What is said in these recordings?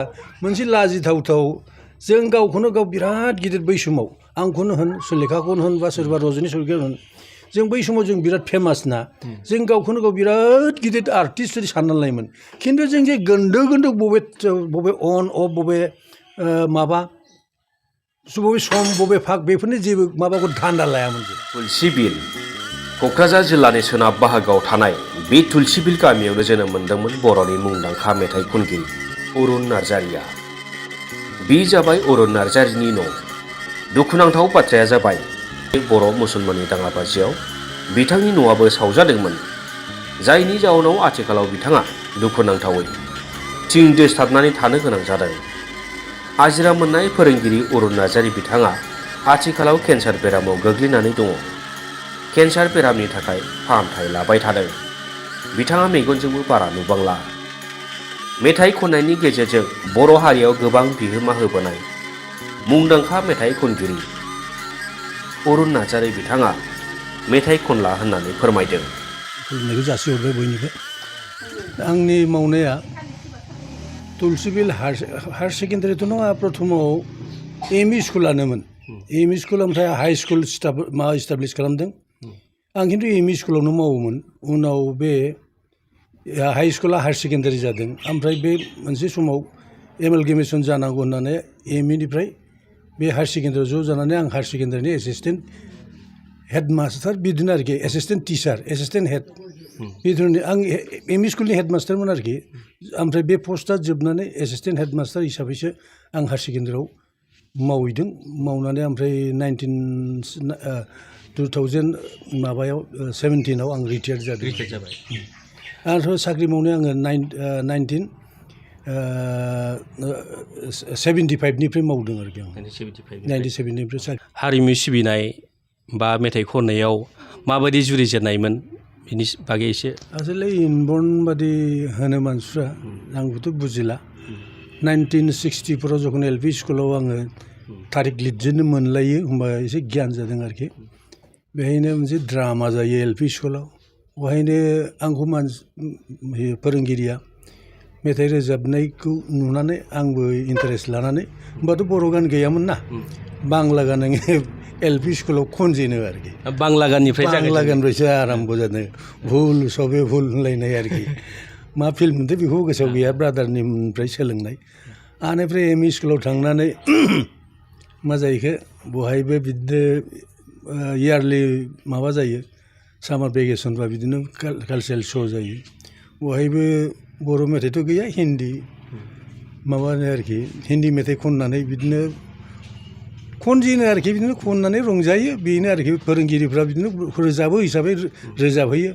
मोनसे लाजिथावथाव जों गावखौनो गाव बिराद गिदिर बै समाव आंखौनो होन सुलेखाखौनो होन बा सोरबा रजनी सरगयारि होन जों बै समाव जों बिराद फेमास ना जों गावखौनो गाव बिराद गिदिर आर्टिस्ट सानना लायोमोन खिन्थु जों जे गोन्दो गोन्दो बबे अन अफ बबे माबा बबे सम बबे फाग बेफोरनि जेबो माबाखौ धान्दा लायामोन जों। तुलसी बिल क'क्राझार जिल्लानि सोनाब बाहागोआव थानाय बे तुलसी बिल गामियावनो जोनोम मोन्दोंमोन बर'नि मुंदांखा मेथाइ खनगिरि अरुण नार्जारिया। बे जाबाय अरुण नार्जारिनि न'। दुखुनांथाव बाथ्राया जाबाय बर' मुसलमाननि दाङाबाजियाव बिथांनि न'आबो सावजादोंमोन, जायनि जाउनाव आथिखालाव बिथाङा दुखुनांथावै थिं दोसथाबनानै थानो गोनां जादों। आजिरा मोननाय फोरोंगिरि अरुण नार्जारि बिथाङा आथिखालाव केन्सार बेरामाव गोग्लैनानै दङ। केन्सार बेरामनि थाखाय फाहामथाय लाबाय थादों। बिथाङा मेगनजोंबो बारा नुबांला। मेथाइ खननायनि गेजेरजों बर' हारियाव गोबां बिहोमा होबोनाय मुंदांखा मेथाइ खनगिरि अरुण नार्जारि बिथाङा मेथाइ खनला होननानै फोरमायदों। खुलुमनायखौ जासिहरबाय बयनिबो। आंनि मावनाया तुलसी बिल हायार सेकेन्डारिथ' नङा, प्रथमाव एम इ स्कुलानोमोन। एम इ स्कुल ओमफ्राय हाइ स्कुल इस्टाब्लिस खालामदों। आं खिन्थु एम इ स्कुलावनो मावोमोन। उनाव बे हाइ स्कुला हायार सेकेन्डारि जादों। ओमफ्राय बे मोनसे समाव एमालगेमेसन जानांगौ होननानै एम इ निफ्राय बे हायार सेकेन्डारियाव ज' जानानै आं हायार सेकेन्डारिनि एसिस्टेन्ट हेडमास्टार बिदिनो आरोखि एसिस्टेन्ट टिचार एसिस्टेन्ट हेड बिदिनो आं एम इ स्कुलनि हेडमास्टारमोन आरोखि। ओमफ्राय बे पस्टआ जोबनानै एसिस्टेन्ट हेडमास्टार हिसाबैसो आं हायार सेकेन्डारियाव मावहैदों। मावनानै ओमफ्राय 2017 आं रिटायार जादों। आंथ' साख्रि मावनाया आङो 1975निफ्राय मावदों आरोखि। 1975निफ्राय साख्रि। हारिमु सिबिनाय बा मेथाइ खननायाव माबायदि जुरिजेननायमोन बिनि बागै एसे। आसलथे इनबर्न बादि होनो मानसिफ्रा, आंबोथ' बुजिला। 1960 जखन एल पि स्कुलाव आङो थारिख लिरजेननो मोनलायो होमबा एसे गियान जादों आरोखि। बेहायनो मोनसे ड्रामा जायो एल पि स्कुलाव। बेहायनो आंखौ फोरोंगिरिया मेथाइ रोजाबनायखौ नुनानै आंबो इन्टारेस्ट लानानै, होमबाथ' बर' गान गैयामोन ना, बांला गान एल पि स्कुलाव खनजेनो आरोखि। बांला गाननिफ्रायसो आराम्भ जादों। भुल सबे भुल होनलायनाय आरोखि। मा फिल्म मोनथाय बेखौ गोसोआव गैया, ब्रादारनिफ्राय सोलोंनाय। आनिफ्राय एम इ स्कुलाव थांनानै मा जाहैखो, बहायबो बिदिनो इयारलि माबा जायो, सामार भेकेसन बा बिदिनो कालचारेल श' जायो। बहायबो बर' मेथाइथ' गैया, हिन्दी माबानो आरोखि। हिन्दी मेथाइ खननानै बिदिनो खनजेनो आरोखि, बिदिनो खननानै रंजायो बेनो आरोखि। फोरोंगिरिफ्रा बिदिनो रोजाबो हिसाबै रोजाबहोयो।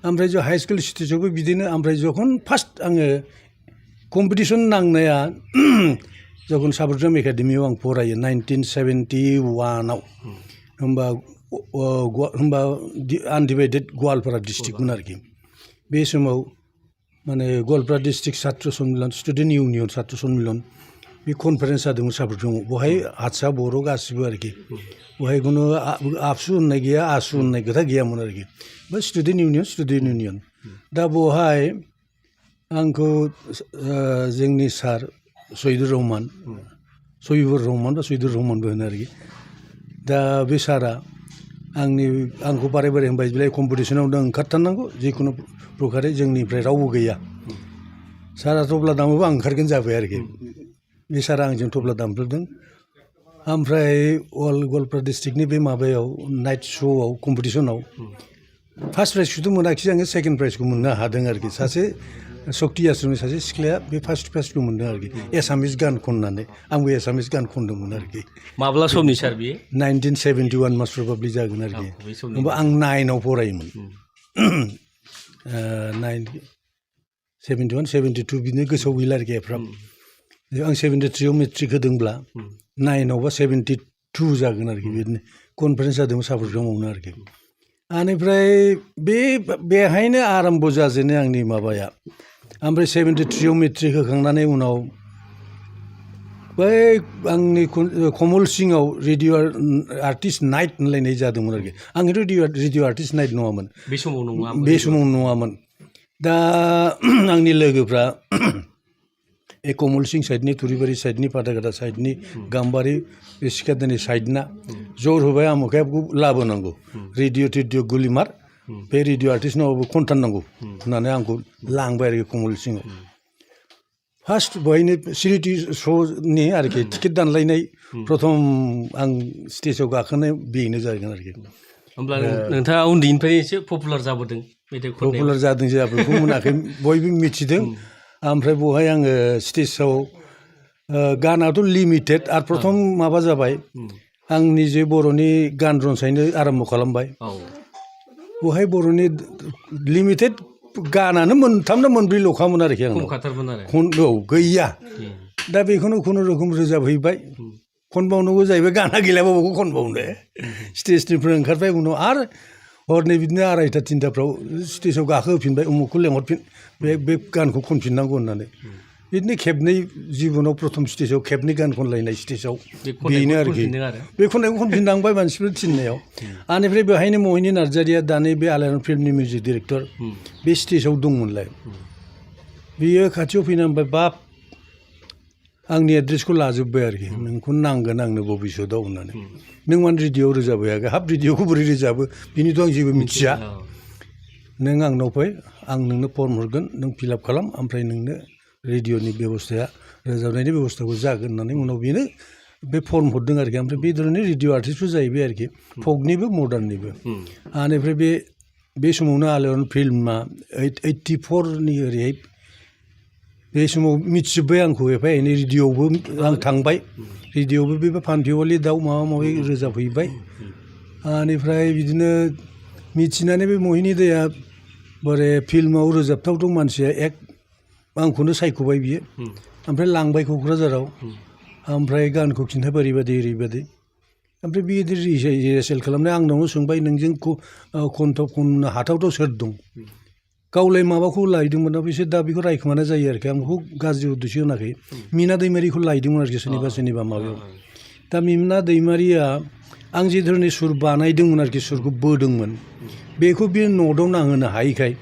ओमफ्राय जों हाइ स्कुल स्टेजावबो बिदिनो। ओमफ्राय जखन फार्स्ट आङो कम्पिटिसन नांनाया जखन साबरजाम एकाडेमियाव आं फरायो 1971आव, होमबा आनडिभाइडेड गवालपारा डिस्ट्रिक्टमोन आरोखि। बे समाव माने गवालपारा डिस्ट्रिक्ट सात्र सन्मिलन, स्टुडेन्ट इउनियन सात्र सन्मिलन, बे कनफारेन्स जादोंमोन साबरजामाव। बहाय हारसा बर' गासिबो आरोखि। बहाय खुनु आबसु होननाय गैया, आसु होननाय खोथा गैयामोन आरोखि। बा स्टुडेन्ट इउनियन। दा बहाय आंखौ जोंनि सार सैदुर रहमान बा सैदुर रहमानबो होनो आरोखि। दा बे सारा आंखौ बारे बारे होनबाय, बेलाय कम्पिटिसनाव नों ओंखारथारनांगौ, जिखुनु प्रकारै जोंनिफ्राय रावबो गैया। सारा तबला दामोबा आं ओंखारगोन जाबाय आरोखि। बे सारा आंजों तबला दामफेरदों। ओमफ्राय गवालपारा डिस्ट्रिक्टनि बे माबायाव नाइट श'आव कम्पिटिसनाव फार्स्ट प्राइजखौथ' मोनाखिसै आङो, सेकेन्ड प्राइजखौ मोननो हादों आरोखि। सासे सक्ति आश्रमनि सासे सिख्लाया बे फार्स्ट प्राइजखौ मोनदों आरोखि, एसामिस गान खननानै। आंबो एसामिस गान खनदोंमोन आरोखि। माब्ला समनि सार बेयो? 1971 मास प्रबाबलि जागोन आरोखि। होमबा आं 9आव फरायोमोन। 71, 72 बिदिनो गोसोआव गैला आरोखि एफ्राम। आं 73आव मेट्रिक होदोंब्ला 9आव बा 72 जागोन आरोखि। बिदिनो कनफारेन्स जादोंमोन साबरजामावनो आरोखि। बेनिफ्राय बेहायनो आराम्भ जाजेनो आंनि माबाया। ओमफ्राय 73आव मेट्रिक होखांनानै उनाव बै आंनि कमल सिंआव रेडिअ आर्टिस्ट नाइट होनलायनाय जादोंमोन आरोखि। आंथ' रेडिअ आर्टिस्ट नाइट नङामोन, बे समाव नङामोन। दा आंनि लोगोफ्रा ए कमल सिं साइडनि तुरिबारि साइडनि फाथाखाथा साइडनि गाम्बारि बे सिखादानि साइडना जर होबाय आमुखाया लाबोनांगौ रेडिअ' टेडिअ' गुलिमार बे रेडिअ' आर्टिस्टनावबो खनथारनांगौ होननानै आंखौ लांबाय आरोखि कमल सिंआव फार्स्ट बेहायनो सिरिटी श'नि आरोखि टिकेट दानलायनाय प्रथम आं स्टेजाव गाखोनाय बेनो जाहैगोन आरोखि होमब्ला नोंथाङा उन्दैनिफ्राय एसे पपुलार जाबोदों मेथाइ खननायाव पपुलार जादों जाबोखौ मोनाखै बयबो मिथिदों ओमफ्राय बेवहाय आङो स्टेजाव गानाथ' लिमिटेड आरो प्रथम माबा जाबाय आं निजे बर'नि गान रनसायनो आरम्भ खालामबाय बेवहाय बर'नि लिमिटेड गानानो मोनथाम ना मोनब्रैल'खामोन आरोखि आं औ गैया दा बेखौनो खुनुरुखुम रोजाबहैबाय खनबावनांगौ जाहैबाय गाना गैलाबा बेखौ खनबावनो स्टेजनिफ्राय ओंखारबाय उनाव आरो हरनै बिदिनो 2:30 3:00फ्राव स्टेजाव गाखोहोफिनबाय उमुखखौ लेंहरफिन बे गानखौ खनफिननांगौ होननानै बिदिनो खेबनै जिबनाव प्रथम स्टेजाव खेबनै गान खनलायनाय स्टेजाव बेनो आरोखि बे खननायखौ खनफिननांबाय मानसिफोर थिननायाव आनिफ्राय बेहायनो महिनी नार्जारिया दानि बे आलायारन फिल्मनि मिउजिक डिरेक्टर बे स्टेजाव दंमोनलाय बियो खाथियाव फैना होनबाय बाप आंनि एड्रेसखौ लाजोब्बाय आरोखि नोंखौ नांगोन आंनो भबिष्यतआव होननानै नों मानो रेडिअ'आव रोजाबो हाब रेडिअ'खौ बोरै रोजाबो बिनिथ' आं जेबो मिथिया नों आंनाव फै आं नोंनो फर्म हरगोन नों फिलआप खालाम ओमफ्राय नोंनो रेडिअ'नि बेब'स्थाया रोजाबनायनि बेब'स्थाखौ जागोन होननानै उनाव बेनो बे फर्म हरदों आरोखि ओमफ्राय बे धरननि रेडिअ' आर्टिस्टबो जाहैबाय आरोखि फकनिबो मडार्ननिबो आनिफ्राय बे समावनो आलायारन फिल्मा 84नि ओरैहाय बे समाव मिथिजोब्बाय आंखौ एफा एनै रेडिअ'आवबो आं थांबाय रेडिअ'आवबो बे फानफिवालि दाउ माबा माबि रोजाबहैबाय बेनिफ्राय बिदिनो मिथिनानै बे महिनी दाया बोरे फिल्माव रोजाबथावथाव मानसिया आंखौनो सायख'बाय बियो ओमफ्राय लांबाय क'क्राझाराव ओमफ्राय गानखौ खिन्थाबाय ओरैबायदि ओमफ्राय बिदि रिहार्सेल खालामनाय आंनावनो सोंबाय नोंजों खननो हाथावथाव सोर दं गावलाय माबाखौ लायदोंमोन ना बिसोर दा बेखौ रायखोमानाय जायो आरोखि आं बेखौ गाज्रि उद्देश्य होनाखै मिना दैमारिखौ लायदोंमोन आरोखि सोरनिबा माबायाव दा मिना दैमारिया आं जे धरनि सुर बानायदोंमोन आरोखि सुरखौ बोदोंमोन बेखौ बे नटआव नांहोनो हायैखाय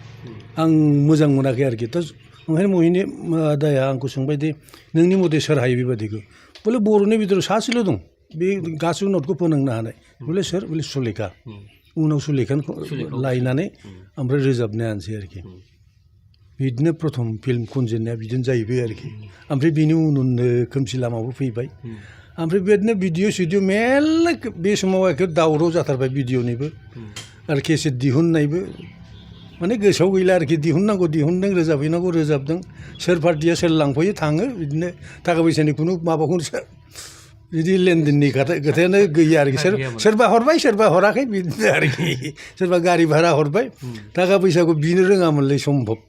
आं मोजां मोनाखै आरोखि दा ओंखायनो महिनी दाया आंखौ सोंबाय दे नोंनि मथे सोर हायो बेबादिखौ बोले बर'नि बिथोराव सासेल' दं बे गासैबो नटखौ फोनांनो हानाय बोले सोर बोले सुलेखा उनाव सुलेखाखौ लायनानै ओमफ्राय रोजाबनाय आनोसै आरोखि बिदिनो प्रथम फिल्म खनजेननाया बिदिनो जाहैबाय आरोखि ओमफ्राय बिनि उनावनो खोमसि लामाबो फैबाय ओमफ्राय बेबायदिनो भिडिअ सिडिअ मेरला बे समाव एखे दावराव जाथारबाय भिडिअनिबो आरो केसेट दिहुननायबो माने गोसोआव गैला आरोखि दिहुननांगौ दिहुनदों रोजाबहैनांगौ रोजाबदों सोर पार्टिया सोर लांफैयो थाङो बिदिनो थाखा फैसानि खुनु माबाखौनो बिदि लेनदेननि खोथायानो गैया आरोखि सोरबा हरबाय सोरबा हराखै बिदिनो आरोखि सोरबा गारि भारा हरबाय थाखा फैसाखौ बिनो रोङामोनलै सम्भब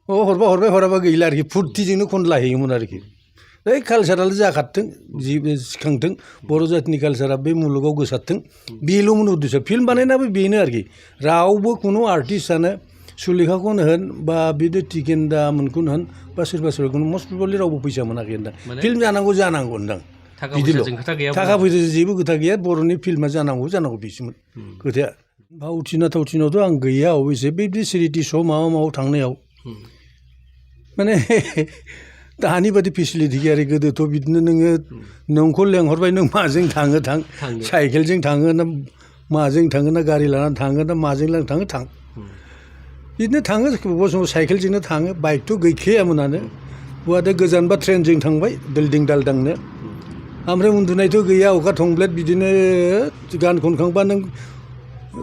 हरबा हरबाय हराबा गैला आरोखि फुर्तिजोंनो खनलाहैयोमोन आरोखि ओइ कालसाराल जाखारथों जि सिखांथों बर' जातिनि कालसारा बे मुलुगाव गोसारथों बेल'मोन उद्देश्य फिल्म बानायनायाबो बेनो आरोखि रावबो खुनु आर्टिस्टआनो सुलेखाखौनो होन बा बिदि टिकेन्दा मोनखौनो होन बा सोरबा मस्ट प्रबेबलि रावबो फैसा मोनाखै होनदां फिल्म जानांगौ होनदां बिदिल' थाखा फैसाजों जेबो खोथा गैया बर'नि फिल्मा जानांगौ बेसोमोन खोथाया थावथिनावथ' आं गैया अबयसे बे सिरिटी श' माबा थांनायाव माने दानि बादि फेसिलिटि गैया आरो गोदोथ' बिदिनो नोंखौ लेंहरबाय नों माजों थाङो थां साइकेलजों थाङो ना माजों थाङो ना गारि लानानै थाङो ना माजों लानानै थाङो बिदिनो थाङो बबेबा समाव साइकेलजोंनो थाङो बाइकथ' गैखायामोनानो बहादा गोजानबा ट्रेनजों थांबाय दिल्डिं दालदांनो ओमफ्राय उन्दुनायथ' गैया अखा थंब्लेट बिदिनो गान खनखांबा नों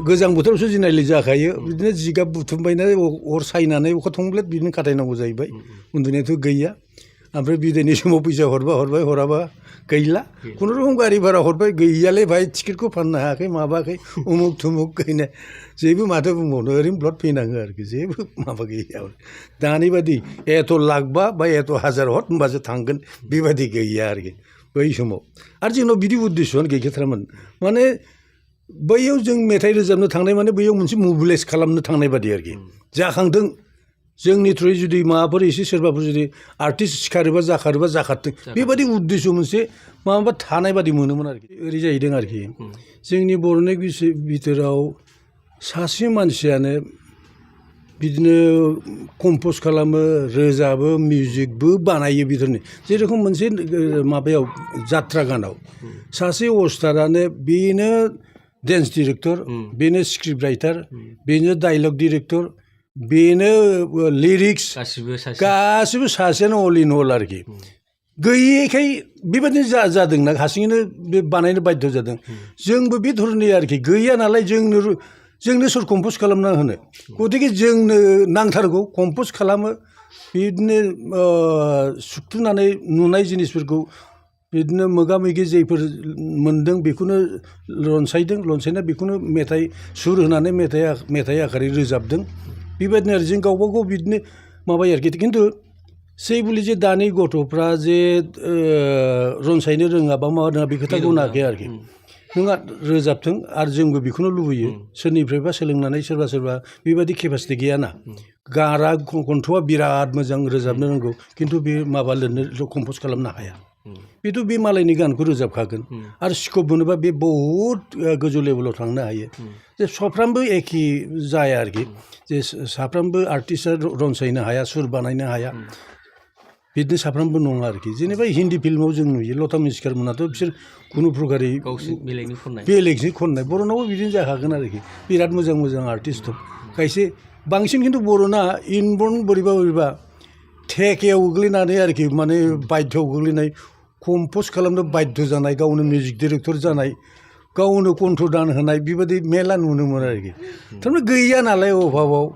गोजां बोथोरावसो जिनायलि जाखायो बिदिनो जिगाब बुथुमबायनानै अर सायनानै अखा थंब्लेट बिदिनो खाथायनांगौ जाहैबाय उन्दुनायथ' गैया ओमफ्राय बिदायनि समाव फैसा हरबाय हराबा गैला खुनुरुखुम गारि भारा हरबाय गैयालै भाइ टिकेटखौ फाननो हायाखै माबायाखै उमुक थुमुक गैनाय जेबो माथो बुंबावनो ओरैनो ब्लड फैनाङो आरोखि जेबो माबा गैया दानि बादि एथ' लाखबा बा एथ' हाजार हर होमबासो थांगोन बेबादि गैया आरोखि बै समाव आरो जोंनाव बिदि उद्देश्यआनो गैखाथारामोन माने बैयाव जों मेथाइ रोजाबनो थांनाय माने बैयाव मोनसे मबिलाइज खालामनो थांनाय बादि आरोखि जाखांथों जोंनि थ्रुयै जुदि माबाफोर एसे सोरबाफोर जुदि आर्टिस्ट सिखारोबा जाखारथों बेबादि उद्देश्य मोनसे माबा थानाय बादि मोनोमोन आरोखि ओरै जाहैदों आरोखि जोंनि बर'नि बिथोराव सासे मानसियानो बिदिनो कम्प'ज खालामो रोजाबो मिउजिकबो बानायो बिदिनो जेरखम मोनसे माबायाव जात्रा गानाव सासे अस्तादानो बेनो डेन्स डिरेक्टर बेनो स्क्रिप्ट राइटार बेनो डायलग डिरेक्टर बेनो लिरिक्स गासिबो सासेयानो अल इन अल आरोखि गैयैखाय बेबायदिनो जादोंना हारसिङैनो बे बानायनो बाध्य जादों जोंबो बे धरननि आरोखि गैया नालाय जोंनो सोर कम्प'ज खालामना होनो गतिके जोंनो नांथारगौ कम्प'ज खालामो बिदिनो सुथुनानै नुनाय जिनिसफोरखौ बिदिनो मोगा मोगि जेफोर मोनदों बेखौनो रनसायना बेखौनो मेथाइ सुर होनानै मेथाइ आखारै रोजाबदों बेबायदिनो आरो जों गावबा गाव बिदिनो माबायो आरोखि खिन्थु सै बुलि जे दानि गथ'फ्रा जे रनसायनो रोङा बा माबा रोङा बे खोथाखौ होनाखै आरोखि नोंहा रोजाबथों आरो जोंबो बेखौनो लुबैयो सोरनिफ्रायबा सोलोंनानै सोरबा बेबायदि केपासिटि गैयाना गारा कन्थ'आ बिराद मोजां रोजाबनो रोंगौ खिन्थु बे माबा लिरनो कम्प'ज खालामनो हाया बेथ' बे मालायनि गानखौ रोजाबखागोन आरो स्कप मोनोबा बे बहुद गोजौ लेभेलाव थांनो हायो जे साफ्रामबो एखे जाया आरोखि जे साफ्रामबो आर्टिस्टआ रनसायनो हाया सुर बानायनो हाया बिदिनो साफ्रामबो नङा आरोखि जेनेबा हिन्दी फिल्माव जों नुयो लता मंगेशकार मोनाथ' बिसोर खुनु प्रकारै बेलेगनि खननाय बर'नावबो बिदिनो जाखागोन आरोखि बिराद मोजां मोजां आर्टिस्ट दं खायसे बांसिन खिन्थु बर'ना इनबर्न बोरैबा थेकेयाव गोग्लैनानै आरोखि माने बाध्यआव गोग्लैनाय कम्प'ज खालामनो बाध्य जानाय गावनो मिउजिक डिरेक्टर जानाय गावनो कन्ठ दान होनाय बेबायदि मेला नुनो मोनो आरोखि थारमाने गैया नालाय अभाबाव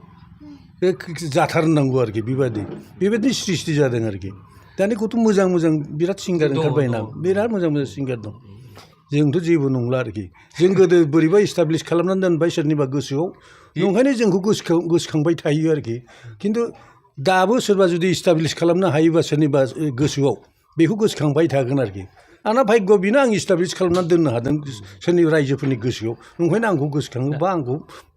बे जाथारनांगौ आरोखि बेबायदि सृष्टि जादों आरोखि दानि गथ' मोजां बिराद सिंगार ओंखारबायना बिराद मोजां सिंगार दं जोंथ' जेबो नंला आरोखि जों गोदो बोरैबा इस्टाब्लिस खालामनानै दोनबाय सोरनिबा गोसोआव नंखायनो जोंखौ गोसोखांबाय थायो आरोखि खिन्थु दाबो सोरबा जुदि इस्टाब्लिस खालामनो हायोबा सोरनिबा गोसोआव बेखौ गोसोखांबाय थागोन आरोखि आंना भाग्य बेनो आं इस्टाब्लिस खालामनानै दोननो हादों सोरनि रायजोफोरनि गोसोआव नंखायनो आंखौ गोसोखाङोबा आंखौ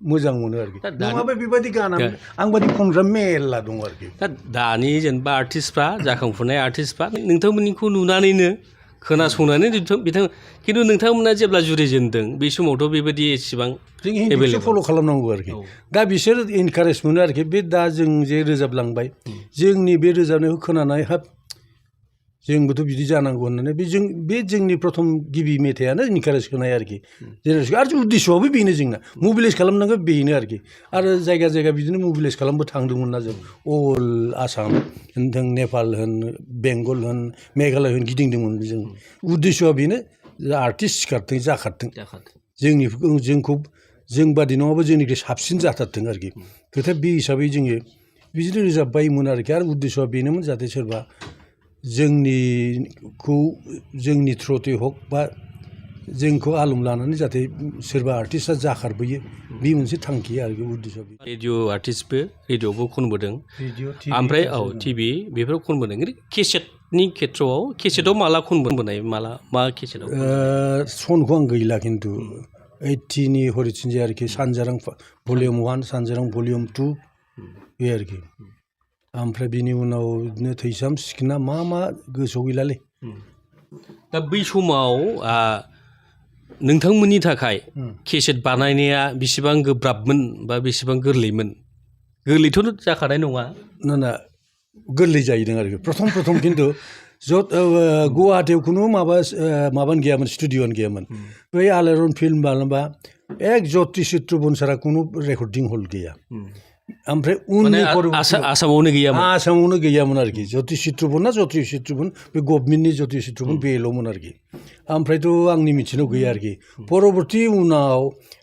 मोजां मोनो आरोखि नङाबा बेबायदि गाना आं बादि खनग्रा मेरला दं आरोखि दानि जेनेबा आर्टिस्टफ्रा जाखांफुनाय आर्टिस्टफ्रा नोंथांमोननिखौ नुनानैनो खोनासंनानै बिथां खिन्थु नोंथांमोना जेब्ला जुरिजेनदों बे समावथ' बेबायदि एसेबां जों हिन्दीखौ फल' खालामनांगौ आरोखि दा बिसोर इनकारेज मोनो आरोखि बे दा जों जे रोजाबलांबाय जोंनि बे रोजाबनायखौ खोनानाय हाब जोंबोथ' बिदि जानांगौ होननानै बे जोंनि प्रथम गिबि मेथाइयानो इनकारेज होनाय आरोखि जेनेरेसन आरो उद्देশ্যआबो बेनो जोंना मबिलाइज खालामनांगौ बेनो आरोखि आरो जायगा बिदिनो मबिलाइज खालामबो थांदोंमोन ना जों अल आसाम होन नेपाल होन बेंगल होन मेघालय होन गिदिंदोंमोन जों उद्देশ্যआ बेनो आर्टिस्ट सिखारथों जाखारथों जोंखौ जों बादि नङाबा जोंनिख्रुइ साबसिन जाथारथों आरोखि खोथाया बे हिसाबै जोङो बिदिनो रोजाबबायोमोन आरोखि आरो उद्देশ্যआ बेनोमोन जाहाथे सोरबा जोंनि थ्रुयै हक बा जोंखौ आलम लानानै जाहाथे सोरबा आर्टिस्टआ जाखारबोयो बे मोनसे थांखि आरो उद्देश्य रेडिअ' आर्टिस्टबो रेडिअ'बो खनबोदों ओमफ्राय टिभि बेफोराव खनबोदों केसेटनि खेथ्रआव केसेटआव माला खनबोनाय मा केसेटआव सनखौ आं गैला खिन्थु 80नि हरिथिंजाय आरोखि सानजारां भलिउम 1 सानजारां भलिउम 2 बे आरोखि ओमफ्राय बिनि उनाव बिदिनो थैसाम सिखोना मा गोसोआव गैलालै दा बै समाव नोंथांमोननि थाखाय केसेट बानायनाया बेसेबां गोब्राबमोन बा बेसेबां गोरलैमोन गोरलैथ' जाखानाय नङा गोरलै जाहैदों आरोखि प्रथम खिन्थु गुवाहाटियाव खुनु माबानो गैयामोन स्टुडिअ'आनो गैयामोन बै आलायारन फिल्म बानायबा एक जति चित्रबन सारा खुनु रेकर्डिं हल गैया ओमफ्राय उननि आसामावनो गैयामोन आरोखि जति चित्रबन बे गभर्नमेन्टनि जति चित्रबन बेल'मोन आरोखि ओमफ्रायथ' आंनि मिथिनायाव गैया आरोखि परबर्ती उनाव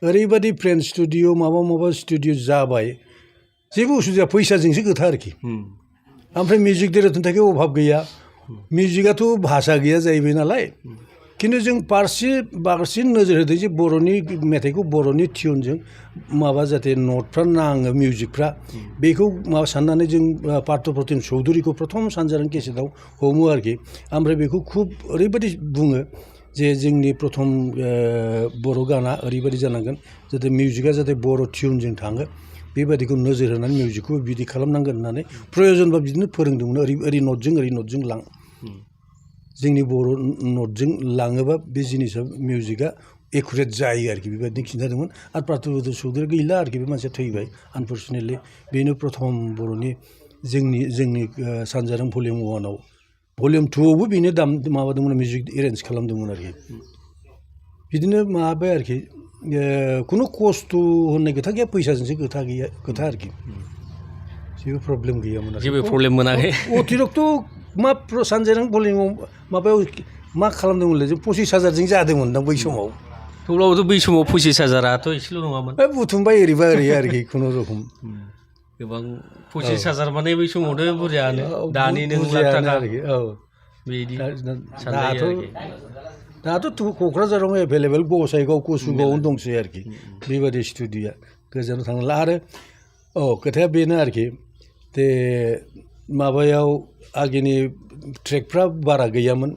ओरैबायदि फ्रेन्ड स्टुडिअ माबा स्टुडिअ जाबाय जेबो उसुबिदा फैसाजोंसो खोथा आरोखि ओमफ्राय मिउजिक डिरेक्टरनि थाखाय अभाब गैया मिउजिकआथ' भाषा गैया जाहैबाय नालाय खिन्थु जों बांसिन नोजोर होदों जे बर'नि मेथाइखौ बर'नि टिउनजों जाहाथे नटफ्रा नाङो मिउजिकफ्रा बेखौ साननानै जों पार्थ प्रतिम चौधुरीखौ प्रथम सानजारां केसेटआव हमो आरोखि ओमफ्राय बेखौ खुब ओरैबायदि बुङो जे जोंनि प्रथम बर' गाना ओरैबायदि जानांगोन जाहाथे मिउजिकआ जाहाथे बर' टिउनजों थाङो बेबायदिखौ नोजोर होनानै मिउजिकखौ बिदि खालामनांगोन होननानै प्रयजनबा बिदिनो फोरोंदोंमोन ओरै नटजों लां जोंनि बर' नटजों लाङोबा बे जिनिसा मिउजिकआ एकुरेट जायो आरोखि बेबायदि खिन्थादोंमोन आरो पार्थप्रतिम चौधुरी गैला आरोखि बे मानसिया थैबाय आनफर्चुनेटलि बेनो प्रथम बर'नि जोंनि सानजारां भलिउम 1आव भलिउम 2आवबो बेनो माबादोंमोन मिउजिक एरेन्ज खालामदोंमोन आरोखि बिदिनो माबाय आरोखि खुनु खस्थ' होननाय खोथा गैया फैसाजोंसो खोथा आरोखि जेबो प्रब्लेम गैयामोन जेबो प्रब्लेम मोनाखै अतिरिक्त मा सानजारां भलिउमाव माबायाव मा खालामदोंमोनलै जों 25,000जों जादोंमोन दां बै समाव थेवब्लाबोथ' बै समाव 25,000आथ' एसेल' नङामोन बुथुमबाय ओरैबा ओरै आरोखि खुनुरुखुम गोबां 25,000 माने बै समावनो बुरजायानो दानि नों लाख थाखा आरोखि औ बिदि सानजायो आरोखि दाथ' क'क्राझाराव एभेलेबेल गसाइगाव कसुगावआवनो दंसै आरोखि बेबादि स्टुडिय'आ गोजानाव थांला आरो खोथाया बेनो आरोखि दे माबायाव आगेनि ट्रेकफ्रा बारा गैयामोन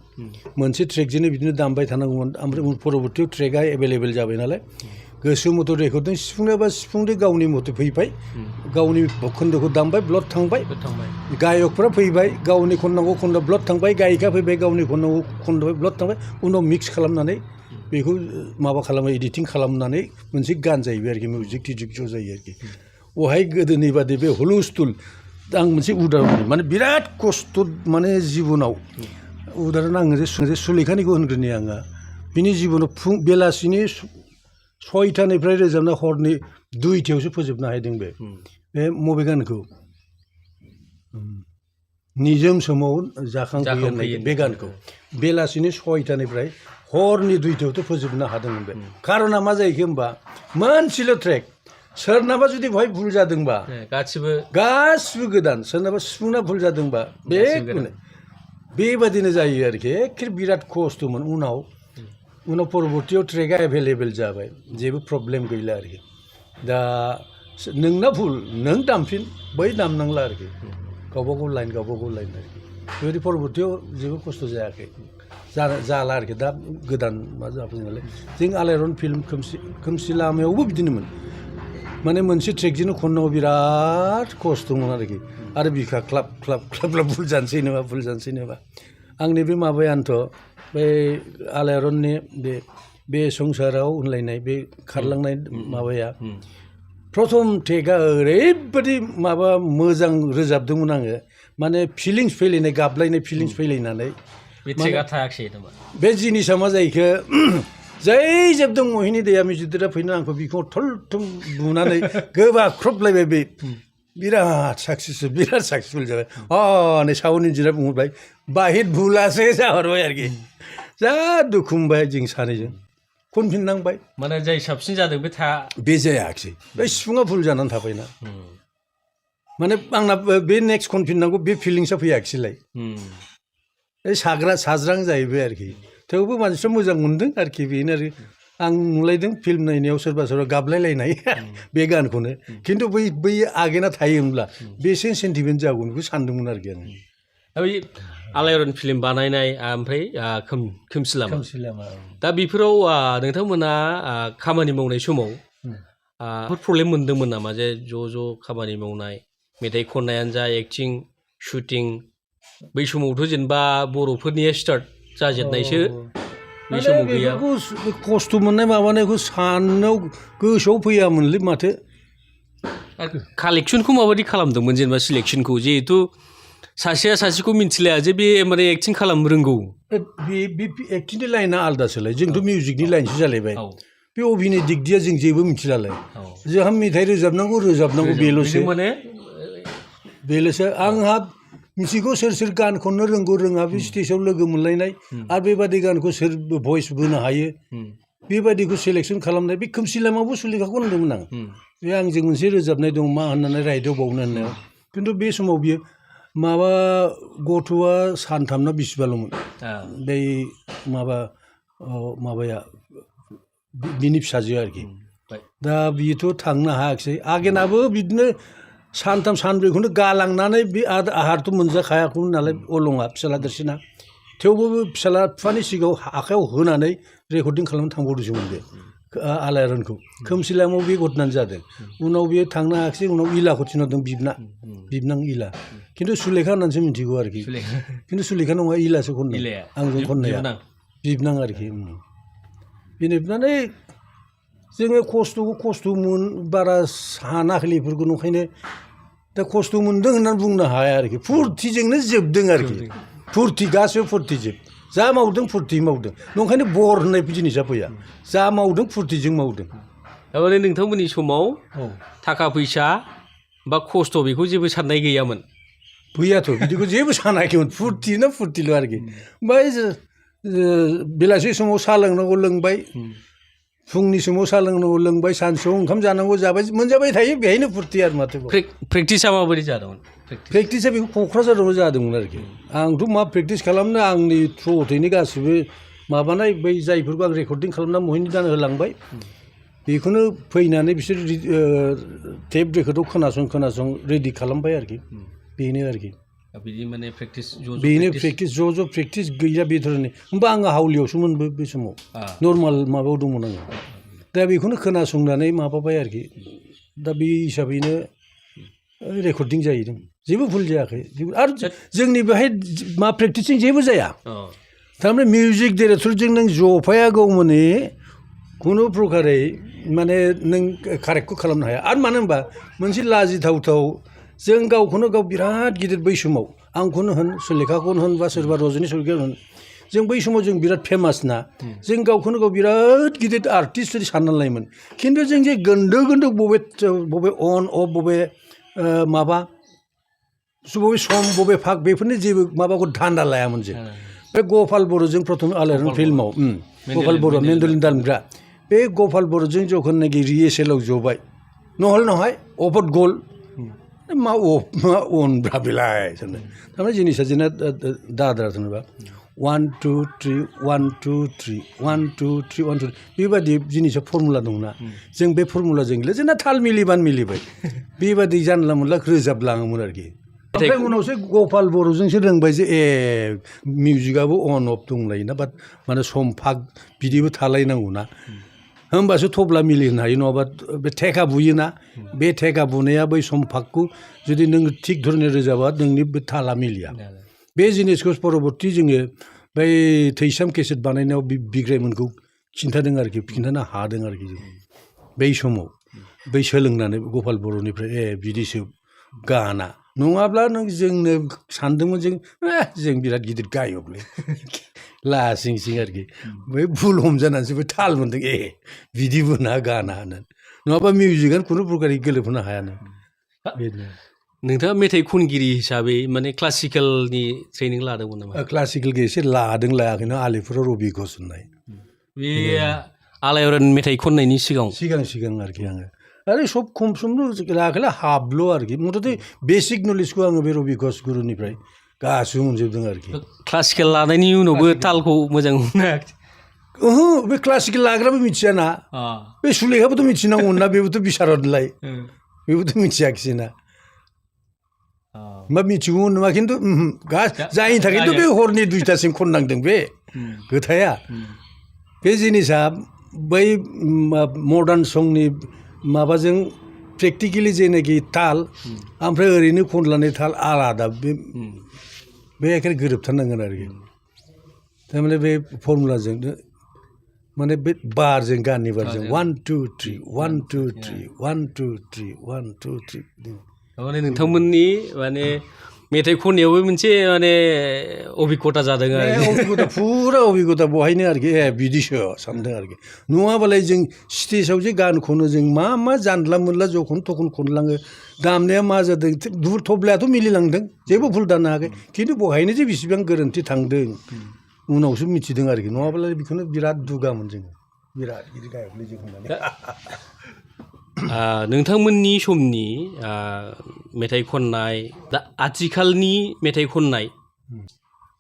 मोनसे ट्रेकजोंनो बिदिनो दामबाय थानांगौमोन ओमफ्राय परबर्तियाव ट्रेकआ एभेलेबेल जाबाय नालाय गोसो मथे रेकर्डिं सिफुंनोबा सिफुंदो गावनि मथे फैबाय गावनि खोन्दोखौ दामबाय ब्लड थांबाय गायकफ्रा फैबाय गावनि खननांगौ खन्द ब्लड थांबाय गायिका फैबाय गावनि खननांगौ खन्दबाय ब्लड थांबाय उनाव मिक्स खालामनानै बेखौ माबा खालामो एडिटिं खालामनानै मोनसे गान जाहैबाय आरोखि मिउजिक टिउजिक ज' जायो आरोखि बहाय गोदोनि बादि बे हुलुस्थुल आं मोनसे उदाहरन माने बिराद खस्थ' माने जिबनाव उदाहरन आङो जे सुलेखानिखौ होनग्रोनि आङो बिनि जिबनाव बेलासिनि 6टानिफ्राय रोजाबना हरनि 2टायावसो फोजोबनो हादों बे मबे गानखौ निजोम समाव जाखांफैयो होननाय बे गानखौ बेलासिनि 6टानिफ्राय हरनि 2टायावथ' फोजोबनो हादोंमोन बे खारना मा जाहैखो होमबा मोनसेल' ट्रेक सोरनाबा जुदि बहाय भुल जादोंबा गासिबो गोदान सोरनाबा सिफुंना भुल जादोंबा बेबादिनो जायो आरोखि एखे बिराद खस्थ'मोन उनाव परबर्तियाव ट्रेकआ एभेलेबेल जाबाय जेबो प्रब्लेम गैला आरोखि दा नोंना भुल नों दामफिन बै दामनांला आरोखि गावबागाव लाइन आरोखि बेबायदि परबर्तियाव जेबो खस्थ' जायाखै जाला आरोखि दा गोदान मा जाफैयो नालाय जों आलायारन फिल्म खोमसि लामायावबो बिदिनोमोन माने मोनसे ट्रेकजोंनो खननांगौ बिराद खस्थ'मोन आरोखि आरो बिखा ख्लाब भुल जानोसै नामा आंनि बे माबायानोथ' बे आलायारननि बे संसाराव होनलायनाय बे खारलांनाय माबाया प्रथम टेकआ ओरैबायदि माबा मोजां रोजाबदोंमोन आङो माने फिलिंस फैलायनाय गाबलायनाय फिलिंस फैलायनानै बे ट्रेकआ थायाखै नामा बे जिनिसा मा जाहैखो जै जोबदों महिनी दैया मिउजिकआ फैनो आंखौ बिखौ थलथम बुनानै गोबाख्रबलायबाय बे बिराद साक्सेसफुल जाबाय नै साउन्ड इन्जिनियार बुंहरबाय बाहिर भुलासो जाहरबाय आरोखि जा दुखु मोनबाय जों सानैजों खनफिननांबाय माने जाय साबसिन जादों बे जायाखिसै बे सिफुङा भुल जानानै थाबायना माने आंना बे नेक्स्ट खनफिननांगौ बे फिलिंसआ फैयाखिसैलाय साज्रां जाहैबाय आरोखि थेवबो मानसिफ्रा मोजां मोनदों आरोखि बेनो आरो आं नुलायदों फिल्म नायनायाव सोरबा गाबलायलायनाय बे गानखौनो खिन्थु बै आगेना थायोमोनब्ला बेसे सेन्टिमेन्ट जागौन बेखौ सानदोंमोन आरोखि आं बै आलायारन फिल्म बानायनाय ओमफ्राय खोमसि लामा दा बेफोराव नोंथांमोना खामानि मावनाय समाव प्रब्लेम मोनदोंमोन नामा जे ज' खामानि मावनाय मेथाइ खननायानो जा एक्टिं शुटिं बै समावथ' जेनेबा बर'फोरनिया स्टार्ट जाजेननायसो बे समाव गैया खस्थ' मोननाय माबानायखौ साननायाव गोसोआव फैयामोनलै माथो कालेक्सनखौ माबायदि खालामदोंमोन जेनेबा सिलेक्सनखौ जिहेथु सासेया सासेखौ मिन्थिलाया जे बे माने एक्टिं खालामनो रोंगौ बे एक्टिंनि लाइना आलादासोलाय जोंथ' मिउजिकनि लाइनसो जालायबाय बे अभिनय दिगदिया जों जेबो मिथिलालाय जोंहा मेथाइ रोजाबनांगौ बेल'सो आंहा मिथिगौ सोर गान खननो रोंगौ रोङा बे स्टेजाव लोगो मोनलायनाय आरो बेबादि गानखौ सोर भइस बोनो हायो बेबादिखौ सेलेक्सन खालामनाय बे खोमसि लामायावबो सुलेखाखौ होनदोंमोन आं बे आंजों मोनसे रोजाबनाय दं मा होननानै रायदाव बावनो होननायाव खिन्थु बे समाव बियो माबा गथ'आ 3 ना बिसिबाल'मोन बै माबाया बिनि फिसाजो आरोखि दा बियोथ' थांनो हायाखिसै आगेनाबो बिदिनो 3 4खौनो गालांनानै बे आहारथ' मोनजाखायाखैमोन नालाय अलङा फिसाला देरसिना थेवबो फिसाला बिफानि सिगाङाव आखायाव होनानै रेकर्डिं खालामनो थांबावदोंसोमोन बे आलायारनखौ खोमसि लामायाव बे घटनायानो जादों उनाव बियो थांनो हायाखिसै उनाव इलाखौ थिनहरदों बिबनां इला खिन्थु सुलेखा होननानैसो मिथिगौ आरोखि खिन्थु सुलेखा नङा इलासो खननाय आंजों खननाया बिबनां आरोखि बेनिफ्राय जोङो खस्थ' बारा सानाखै बेफोरखौ ओंखायनो दा खस्थ' मोनदों होननानै बुंनो हाया आरोखि फुरथिजोंनो जोबदों आरोखि फुरथि गासैबो फुरथिजोब जा मावदों फुरथि मावदों ओंखायनो बर होननाय जिनिसा फैया जा मावदों फुरथिजों मावदों थारमाने नोंथांमोननि समाव थाखा फैसा बा खस्थ' बेखौ जेबो साननाय गैयामोन फैयाथ' बिदिखौ जेबो सानाखैमोन फुरथिल' आरोखि ओमफ्राय बेलासि समाव साहा लोंनांगौ लोंबाय फुंनि समाव साहा लोंनांगौ लोंबाय सानसुआव ओंखाम जानांगौ जाबाय मोनजाबाय थायो बेहायनो फुरथि आरो माथो प्रेक्टिसा माबोरै जादोंमोन प्रेक्टिसा बेखौ क'क्राझारावनो जादोंमोन आरोखि आंथ' मा प्रेक्टिस खालामनो आंनि थ्रुयैनो गासिबो माबानाय बै जायफोरखौ आं रेकर्डिं खालामना महिनी दानो होलांबाय बेखौनो फैनानै बिसोर टेप रेकर्डआव खोनासं रेडि खालामबाय आरोखि बेनो आरोखि बिदि माने प्रेक्टिस बेनो प्रेक्टिस ज' प्रेक्टिस गैया बे धरननि होमबा आङो हावलियावसोमोन बे समाव नर्माल माबायाव दंमोन आङो दा बेखौनो खोनासंनानै माबाबाय आरोखि दा बे हिसाबैनो रेकर्डिं जाहैदों जेबो भुल जायाखै आरो जोंनि बेहाय मा प्रेक्टिसिं जेबो जाया थारमाने मिउजिक डिरेक्टरजों नों जफायागौ माने खुनु प्रकारै माने नों कारेक्टखौ खालामनो हाया आरो मानो होनबा मोनसे लाजिथावथाव जों गावखौनो गाव बिराद गिदिर बै समाव आंखौनो होन सुलेखाखौनो होन बा सोरबा रजनी सरगयारिखौनो होन जों बै समाव जों बिराद फेमास ना जों गावखौनो गाव बिराद गिदिर आर्टिस्ट बायदि साननानै लायोमोन खिन्थु जों जे गोन्दो बबे अन अफ बबे माबा बबे सम बबे फाग बेफोरनि जेबो माबाखौ धान्दा लायामोन जों बे गपाल बर'जों प्रथम आलायारन फिल्माव गपाल बर' मेन्डलिन दामग्रा बे गपाल बर'जों जखननाखि रिहेर्सेलाव जबाय नहल नहाय अफत गल मा अनब्रा बेलाय थारमाने जिनिसा जोंना दाद्रा जेनेबा 1 2 3 1 2 3 1 2 3 1 2 बेबादि जिनिसा फर्मुला दंना जों बे फर्मुलाजों जोंना ताल मिलिबाय बेबादि जानला मोनला रोजाबलाङोमोन आरोखि ओमफ्राय उनावसो गपाल बर'जोंसो रोंबाय जे ए मिउजिकआबो अन अफ दंलायोना बाट माने सम फाग बिदिबो थालायनांगौना होमबासो थब्ला मिलिहोनो हायो नङाबा बे थेखा बुयोना बे थेखा बुनाया बै सम फागखौ जुदि नों थिग धरनै रोजाबा नोंनि बे ताला मिलिया बे जिनिसखौ परबर्ती जोङो बै थैसाम केसेट बानायनायाव बिग्रायमोनखौ खिन्थादों आरोखि खिन्थानो हादों आरोखि जों बै समाव बै सोलोंनानै गपाल बर'निफ्राय ए बिदिसो गाना नङाब्ला नों जोंनो सानदोंमोन जों बिराद गिदिर गायकलै लासिं सिं आरोखि बै भुल हमजानानैसो बै ताल मोन्दों ए बिदिबो ना गाना होननानै नङाबा मिउजिकआनो खुनु प्रकारै गोरोबहोनो हायानो बेनो नोंथाङा मेथाइ खनगिरि हिसाबै माने क्लासिकेलनि ट्रेनिं लादोंमोन नामा क्लासिकेलखौ एसे लादों लायाखैनो आलिपुराव रबि घोष होननाय बे आलायारन मेथाइ खननायनि सिगां आरोखि आङो आरो सब खम समल' लायाखैला हाबल' आरोखि मथथे बेसिक नलेजखौ आङो बे रबि घोष गुरुनिफ्राय गासिबो मोनजोबदों आरोखि क्लासिकेल लानायनि उनावबो तालखौ मोजां मोनो ओहो बे क्लासिकेल लाग्राबो मिथियाना बे सुलेखाबोथ' मिथिनांगौमोन ना बेबोथ' बिसारदलाय बेबोथ' मिथियाखिसै ना मा मिथिगौमोन नामा खिन्थु जायनि थाखायथ' बे हरनि 2टासिम खननांदों बे खोथाया बे जिनिसा बै मडार्न संनि माबाजों प्रेक्टिकेलि जेनाखि ताल ओमफ्राय ओरैनो खनलानाय ताल आलादा बे एखे गोरोबथारनांगोन आरोखि थारमाने बे फर्मुलाजों माने बे बारजों गाननि बारजों 1 2 3 1 2 3 1 2 3 1 2 3 माने नोंथांमोननि माने मेथाइ खननायावबो मोनसे माने अभिगथा जादों अभिगथा फुरा अभिगथा बहायनो आरोखि ए बिदिसो सानदों आरोखि नङाबालाय जों स्टेजाव जे गान खनो जों मा जानला मोनला जखन थखन खनलाङो दामनाया मा जादों थब्लायाथ' मिलिलांदों जेबो भुल दानो हायाखै खिन्थु बहायनो जे बेसेबां गोरोन्थि थांदों उनावसो मिथिदों आरोखि नङाबालाय बेखौनो बिराद दुगामोन जोङो बिराद गिदिर गायकलै जों होननानै नोंथांमोननि समनि मेथाइ खननाय दा आथिखालनि मेथाइ खननाय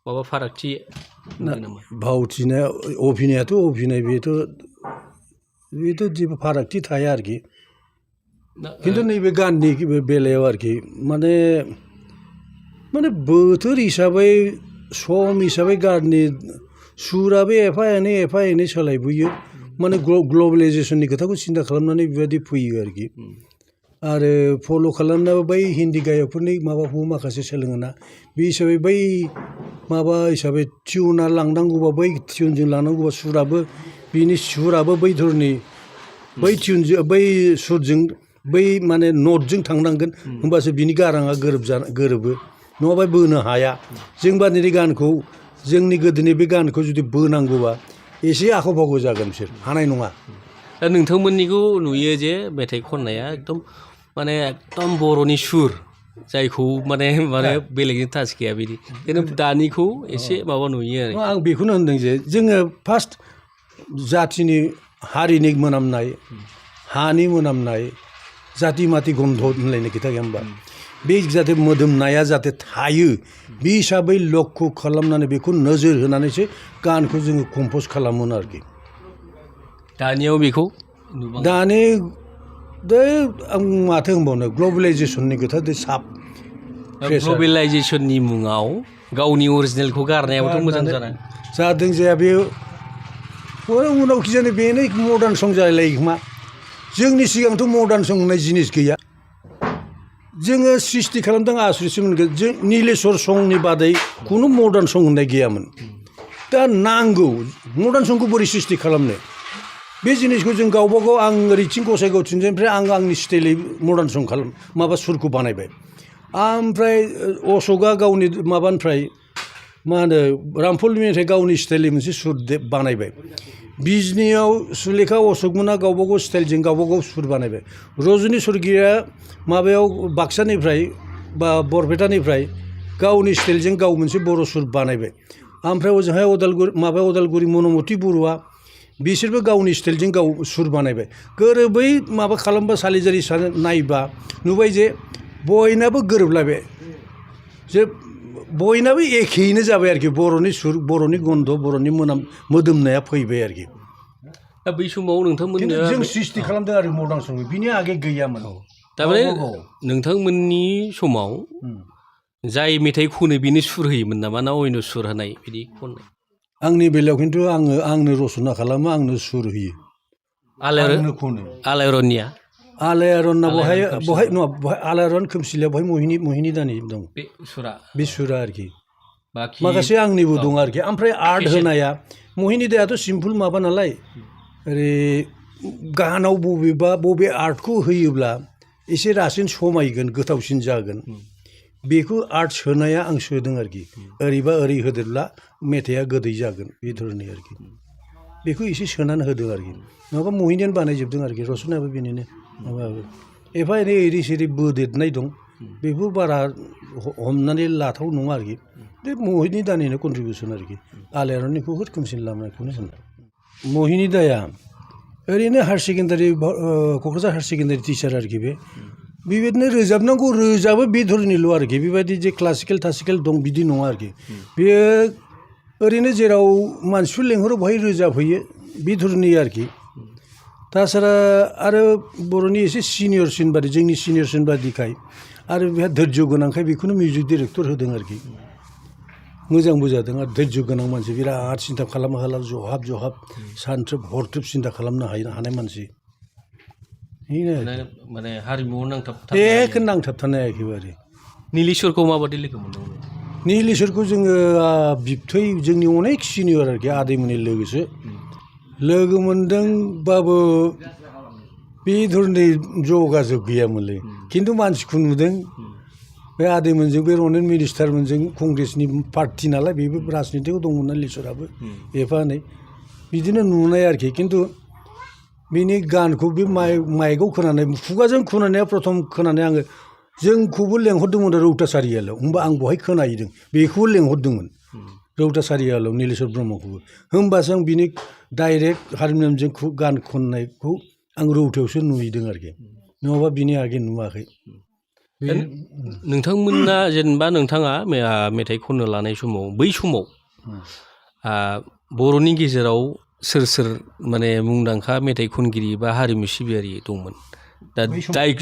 माबा फारागथि नामा भावथिनाय अभिनयाथ' अभिनय बेथ' जेबो फारागथि थाया आरोखि खिन्थु नैबे गाननि बेलायाव आरोखि माने बोथोर हिसाबै सम हिसाबै गाननि सुराबो एफा एनै सोलायबोयो माने ग्लबेलाइजेसननि खोथाखौ सिन्था खालामनानै बेबायदि फैयो आरोखि आरो फल' खालामनायाबो बै हिन्दी गायकफोरनि माबाखौ माखासे सोलोङोना बे हिसाबै बै माबा हिसाबै टिउना लांनांगौबा बै टिउनजों लांनांगौबा सुराबो बिनि सुराबो बै धरनि बै टिउनजों बै सुरजों बै माने नटजों थांनांगोन होमबासो बिनि गाराङा गोरोबो नङाबा बोनो हाया जों बादिनि गानखौ जोंनि गोदोनि बे गानखौ जुदि बोनांगौबा एसे आख' फाख' जागोन बिसोर हानाय नङा दा नोंथांमोननिखौ नुयो जे मेथाइ खननाया एकदम बर'नि सुर जायखौ माने बेलेगनि टाच गैया बिदि खिन्थु दानिखौ एसे माबा नुयो आरो आं बेखौनो होनदों जे जोङो फार्स्ट जाथिनि हारिनि मोनामनाय हानि मोनामनाय जाति माति गन्ध होनलायनाय खोथा गैया होमबा बे जाहाथे मोदोमनाया जाहाथे थायो बे हिसाबै लक्ष्य खालामनानै बेखौ नोजोर होनानैसो गानखौ जोङो कम्प'ज खालामोन आरोखि दानियाव बेखौ दानि दै आं माथो होनबावनो ग्लबेलाइजेसननि खोथा दै साब ग्लबेलाइजेसननि मुङाव गावनि अरिजिनेलखौ गारनायाबोथ' मोजां जादों जाया बे उनाव खिजानि बेनो मडार्न सं जालायो खोमा जोंनि सिगांथ' मडार्न सं होननाय जिनिस गैया जोङो सृष्टि खालामदों आसुरितसो मोनगोन जों नीलेश्वर संनि बादै खुनु मडार्न सं होननाय गैयामोन दा नांगौ मडार्न संखौ बोरै सृष्टि खालामनो बे जिनिसखौ जों गावबा गाव आं ओरैथिं गसाइगावथिंजायनिफ्राय आंनि स्टाइलै मडार्न सं माबा सुरखौ बानायबाय ओमफ्राय अशकआ गावनि माबानिफ्राय मा होनो रामफलनिफ्राय गावनि स्टाइलनि मोनसे सुर बानायबाय बिजनियाव सुलेखा अशकमोना गावबा गाव स्टाइलजों गावबा गाव सुर बानायबाय रजनि सरगिया माबायाव बाक्सानिफ्राय बा बरपेटानिफ्राय गावनि स्टाइलजों गाव मोनसे बर' सुर बानायबाय ओमफ्राय ओजोंहाय अदालगुरि मनमति बरुवा बिसोरबो गावनि स्टाइलजों गाव सुर बानायबाय गोरोबै माबा खालामबा सालिजारि नायबा नुबाय जे बयनाबो गोरोबलायबाय जे बयनाबो एखेयैनो जाबाय आरोखि बर'नि सुर बर'नि गन्ध बर'नि मोदोमनाया फैबाय आरोखि दा बै समाव नोंथांमोननि जों सृष्टि खालामदों आरो मडार्न सं बिनि आगे गैयामोन थारमाने नोंथांमोननि समाव जाय मेथाइ खनो बेनो सुर होयोमोन नामा ना अयन' सुर होनाय बिदि खननाय आंनि बेलायाव खिन्थु आंनो रचना खालामो आंनो सुर होयो आंनो खनो आलायारननिया आलायारनना बहाय नङा आलायारन खोमसिलिया बहाय मोहिनी दानि दं बे सुरा आरोखि माखासे आंनिबो दं आरोखि ओमफ्राय आर्ट होनाया मोहिनी दायाथ' सिम्पोल माबा नालाय ओरै गानाव बबे आर्टखौ होयोब्ला एसे रासिन समायगोन गोथावसिन जागोन बेखौ आर्ट सोनाया आं सोदों आरोखि ओरैबा ओरै होदेरब्ला मेथाइआ गोदै जागोन बे धरनि आरोखि बेखौ एसे सोनानै होदों आरोखि नङाबा मोहिनीयानो बानायजोबदों आरोखि रचनायाबो बेनिनो माबाबो एफा एनै ओरै सेरै बोदेरनाय दं बेखौ बारा हमनानै लाथाव नङा आरोखि बे मोहिनी दानिनो कन्ट्रिबिउसन आरोखि आलायारननिखौ खोमसिन लामनायखौनो होनो मोहिनी दाया ओरैनो higher secondary Kokrajhar higher secondary teacher आरोखि बेबायदिनो रोजाबनांगौ रोजाबो बे धरनिल' आरोखि बेबायदि जे क्लासिकेल थासिकेल दं बिदि नङा आरोखि बेयो ओरैनो जेराव मानसिफोर लेंहरो बहाय रोजाबहैयो बे धरनि आरोखि ताछाड़ा आरो बर'नि एसे सिनियरसिन बादि जोंनि सिनियरसिन बादिखाय आरो बेहा धैर्य गोनांखाय बेखौनो मिउजिक डिरेक्टर होदों आरोखि मोजांबो जादों आरो धैर्य गोनां मानसि बिराद सिन्था खालामनो हाला जहाब सानथ्रोब हरथ्रोब सिन्था खालामनो हानाय मानसि माने हारिमुआव नांथाबथानाय एखेबारे नीलेश्वरखौ माबादि लोगो मोनदोंमोन नीलेश्वरखौ जोङो बिबथै जोंनि अनेक सिनियर आरोखि आदैमोननि लोगोसो लोगो मोनदोंबाबो बे धरनि जगाजग गैयामोनलै खिन्थु मानसिखौ नुदों बे आदैमोनजों बे रनेन मिनिस्टारमोनजों कंग्रेसनि पार्टि नालाय बेबो राजनितिआव दंमोन ना नीलेश्वराबो एफा एनै बिदिनो नुनाय आरोखि खिन्थु बिनि गानखौ बे माइकआव खोनानाय खुगाजों खोनानाया प्रथम खोनानाय आङो जोंखौबो लेंहरदोंमोन रौता सारियालाव होमबा आं बहाय खोनाहैदों बेखौबो लेंहरदोंमोन रौता सारियालाव नीलेश्वर ब्रह्मखौबो होमबासो आं बिनि डाइरेक्ट हारमनियामजों गान खननायखौ आं रौतायावसो नुहैदों आरोखि नङाबा बिनि आगे नुवाखै नोंथांमोना जेनेबा नोंथाङा मेथाइ खननो लानाय समाव बै समाव बर'नि गेजेराव सोर माने मुंदांखा मेथाइ खनगिरि बा हारिमु सिबियारि दंमोन दा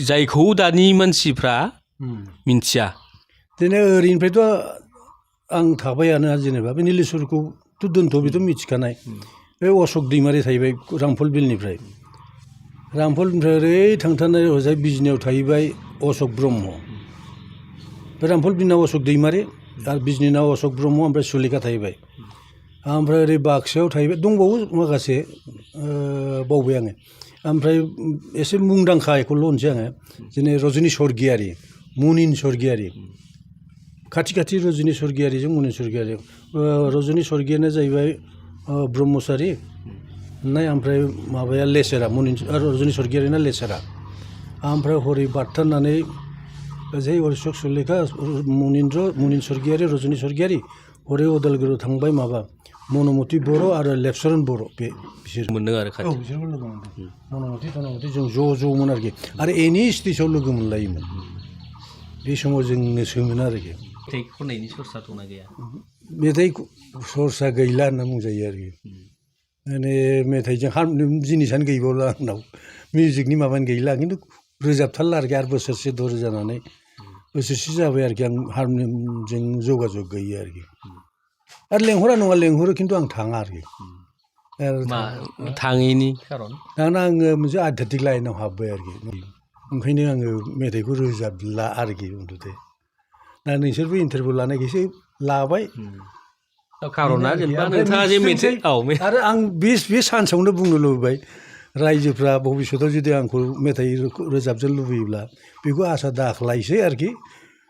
जायखौ दानि मानसिफ्रा मिन्थिया दिनै ओरैनिफ्रायथ' आं थाबायानो जेनेबा बे नीलेश्वरखौथ' दोनथ' बेथ' मिथिखानाय बे अशक दैमारि थाहैबाय रामफल बिलनिफ्राय ओरै थांथारनाय हजाय बिजनियाव थाहैबाय अशक ब्रह्म बे रामफल बिलनाव अशक दैमारि आरो बिजनिनाव अशक ब्रह्म ओमफ्राय सुलेखा थाहैबाय ओमफ्राय ओरै बाक्सायाव थाहैबाय दंबावो माखासे बावबाय आङो ओमफ्राय एसे मुंदांखाखौल' होनसै आङो जेने रजनि स्वर्गियारि मुनिन स्वर्गियारि खाथि खाथि रजनि स्वर्गियारिजों मुनिन स्वर्गियारि रजनि स्वर्गियारिया जाहैबाय ब्रह्मचारि होननाय ओमफ्राय माबाया लेसेरा रजनि स्वर्गियारिना लेसेरा ओमफ्राय हरै बारथारनानै ओजै अशोक सुलेखा मुनिन स्वर्गियारि रजनि स्वर्गियारि हरै उदालगुरियाव थांबाय माबा मनमति बर' आरो लेपसरन बर' बे बिसोर मोनदों आरो खाथि बिसोरबो लोगो मोनदों मनमति जों ज'मोन आरोखि आरो एनि स्टेजाव लोगो मोनलायोमोन बे समाव जोंनोसोमोन आरोखि मेथाइ खननायनि सरसा दंना गैया मेथाइ सरसा गैला होनना बुंजायो आरोखि माने मेथाइजों जिनिसानो गैबावला आंनाव मिउजिकनि माबानो गैला खिन्थु रोजाबथारला आरोखि आरो बोसोरसे दर जानानै बोसोरसे जाबाय आरोखि आं हारमनियामजों जगाजग गैयो आरोखि आरो लेंहरा नङा लेंहरो खिन्थु आं थाङा आरोखि थाङैनि खारन दाना आङो मोनसे आध्यात्मिक लाइनाव हाबबाय आरोखि ओंखायनो आङो मेथाइखौ रोजाबला आरोखि उन्दुथे दा नोंसोरबो इन्टारभिउ लानायखायसो लाबाय खारना जेनेबा नोंथाङा जे मेथाइ आरो आं बे सान्सआवनो बुंनो लुबैबाय रायजोफ्रा भबिष्यताव जुदि आंखौ मेथाइ रोजाबनो लुबैयोब्ला बेखौ आसा दाख्लायसै आरोखि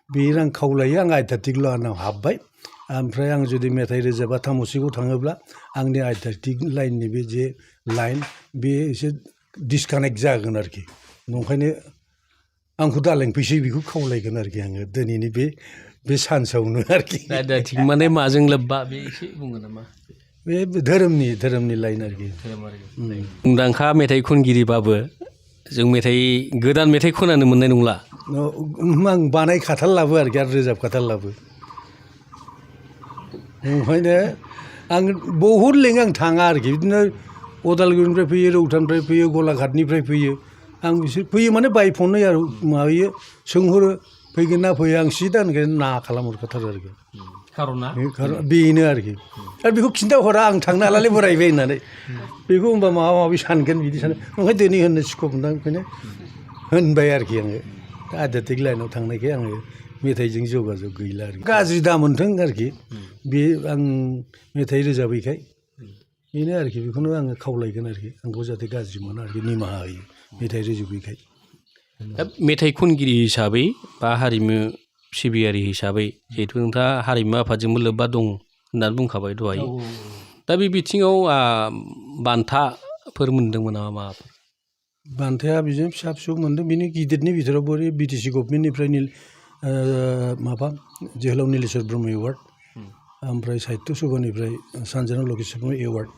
बेनो आं खावलायो आं आध्यात्मिक लाइनाव हाबबाय ओमफ्राय आं जुदि मेथाइ रोजाबा तामुसिकाव थाङोब्ला आंनि आध्यात्मिक लाइननि बे जे लाइन बे एसे डिसकानेक्ट जागोन आरोखि ओंखायनो आंखौ दालेंफैसै बेखौ खावलायगोन आरोखि आङो दिनैनि बे सान्सआवनो आरोखि आध्यात्मिक माने माजों लोब्बा बे एसे बुंगोन नामा बे धोरोमनि लाइन आरोखि मुंदांखा मेथाइ खनगिरिबाबो जों गोदान मेथाइ खोनानो मोननाय नंला आं बानायखाथारलाबो आरोखि आरो रोजाबखाथारलाबो ओंखायनो आं बहुद लिङो आं थाङा आरोखि बिदिनो उदालगुरिनिफ्राय फैयो रौतानिफ्राय फैयो गलाघाटनिफ्राय फैयो आं बिसोर फैयो माने बायफननाय आरो माबायो सोंहरो फैगोन ना फैया आं सिदा ओंखायनो ना खालामहरखाथारो आरोखि खारना बेनो आरोखि आरो बेखौ खिन्थाहरा आं थांनो हालालै बोरायबाय होननानै बेखौ होनबा माबा माबि सानगोन बिदि सानो ओंखायनो दिनै होननो स्कप मोनदां ओंखायनो होनबाय आरोखि आङो आध्यात्मिक लाइनाव थांनायखाय आङो मेथाइजों जगाजग गैला आरोखि गाज्रि दा मोनथों आरोखि बे आं मेथाइ रोजाबैखाय बेनो आरोखि बेखौनो आङो खावलायगोन आरोखि आंखौ जाहाथे गाज्रि मोना आरोखि निमाहा होयो मेथाइ रोजाबैखाय दा मेथाइ खनगिरि हिसाबै बा हारिमु सिबियारि हिसाबै जिहेथु नोंथाङा हारिमु आफादजोंबो लोब्बा दं होननानै बुंखाबाय दहाय दा बे बिथिङाव बान्थाफोर मोन्दोंमोन नामा माबाफोर बान्थाया बिदिनो फिसा फिसौ मोन्दों बिनि गिदिरनि बिथोरावबो बिटिसि गभर्नमेन्टनिफ्राय माबा जोहोलाव नीलेश्वर ब्रह्म एवार्ड ओमफ्राय साहित्य सभानिफ्राय सानजाना लकेश ब्रह्म एवार्ड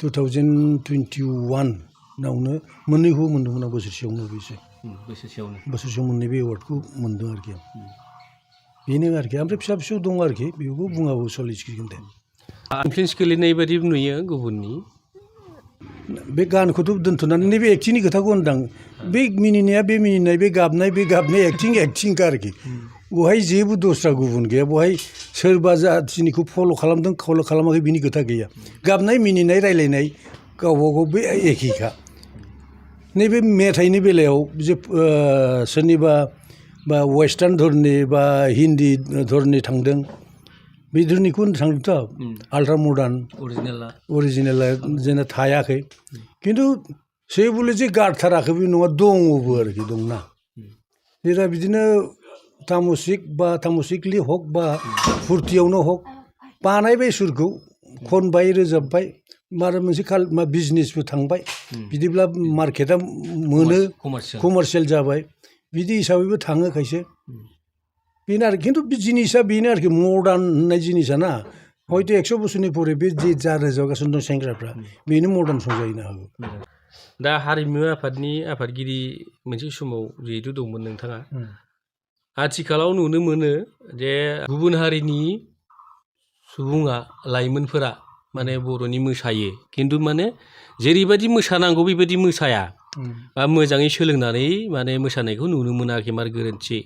2021 नावनो मोननैखौ मोन्दोंमोन आं बोसोरसेयावनो बोसोरसेयाव मोननै बे एवार्डखौ मोन्दों आरोखि आं बेनो आरोखि ओमफ्राय फिसा फिसौ दं आरोखि बेखौ बुङाबो सलिसिगोन दे इनफ्लुयेन्स गोलैनाय बायदि नुयो गुबुननि बे गानखौथ' दोन्थ'नानै नैबे एक्टिंनि खोथाखौ होनदां बे मिनिनाया बे मिनिनाय बे गाबनाय एक्टिंखा आरोखि बहाय जेबो दस्रा गुबुन गैया बहाय सोरबा जाथिनिखौ फल' खालामदों फल' खालामाखै बिनि खोथा गैया गाबनाय मिनिनाय रायलायनाय गावबा गाव बे एखेखा नैबे मेथाइनि बेलायाव जे सोरनिबा बा वेस्टार्न धरनि बा हिन्दी धरनि थांदों बे धरनिखौ थांदोंथ' आल्ट्रा मडार्न अरिजिनेला जेना थायाखै खिन्थु से बले जे गारथाराखै बे नङा दङबो आरोखि दंना जेरा बिदिनो तामुसिकलि हक बा फुरथियावनो हक बानायबाय सुरखौ खनबाय रोजाबबाय आरो मोनसे बिजनेसबो थांबाय बिदिब्ला मार्केटआ मोनो कमार्सियेल जाबाय बिदि हिसाबैबो थाङो खायसे बेनो आरो खिन्थु बे जिनिसा बेनो आरोखि मडार्न होननाय जिनिसा ना हयथ' 100 बोसोरनि परे बे जे जा रोजाबगासिनो दं सेंग्राफ्रा बेनो मडार्न सं जाहैनो हागौ दा हारिमु आफादनि आफादगिरि मोनसे समाव जिहेतु दंमोन नोंथाङा आथिखालाव नुनो मोनो जे गुबुन हारिनि सुबुङा लाइमोनफोरा माने बर'नि मोसायो खिन्थु माने जेरैबायदि मोसानांगौ बेबायदि मोसाया बा मोजाङै सोलोंनानै माने मोसानायखौ नुनो मोनाखै मार गोरोन्थि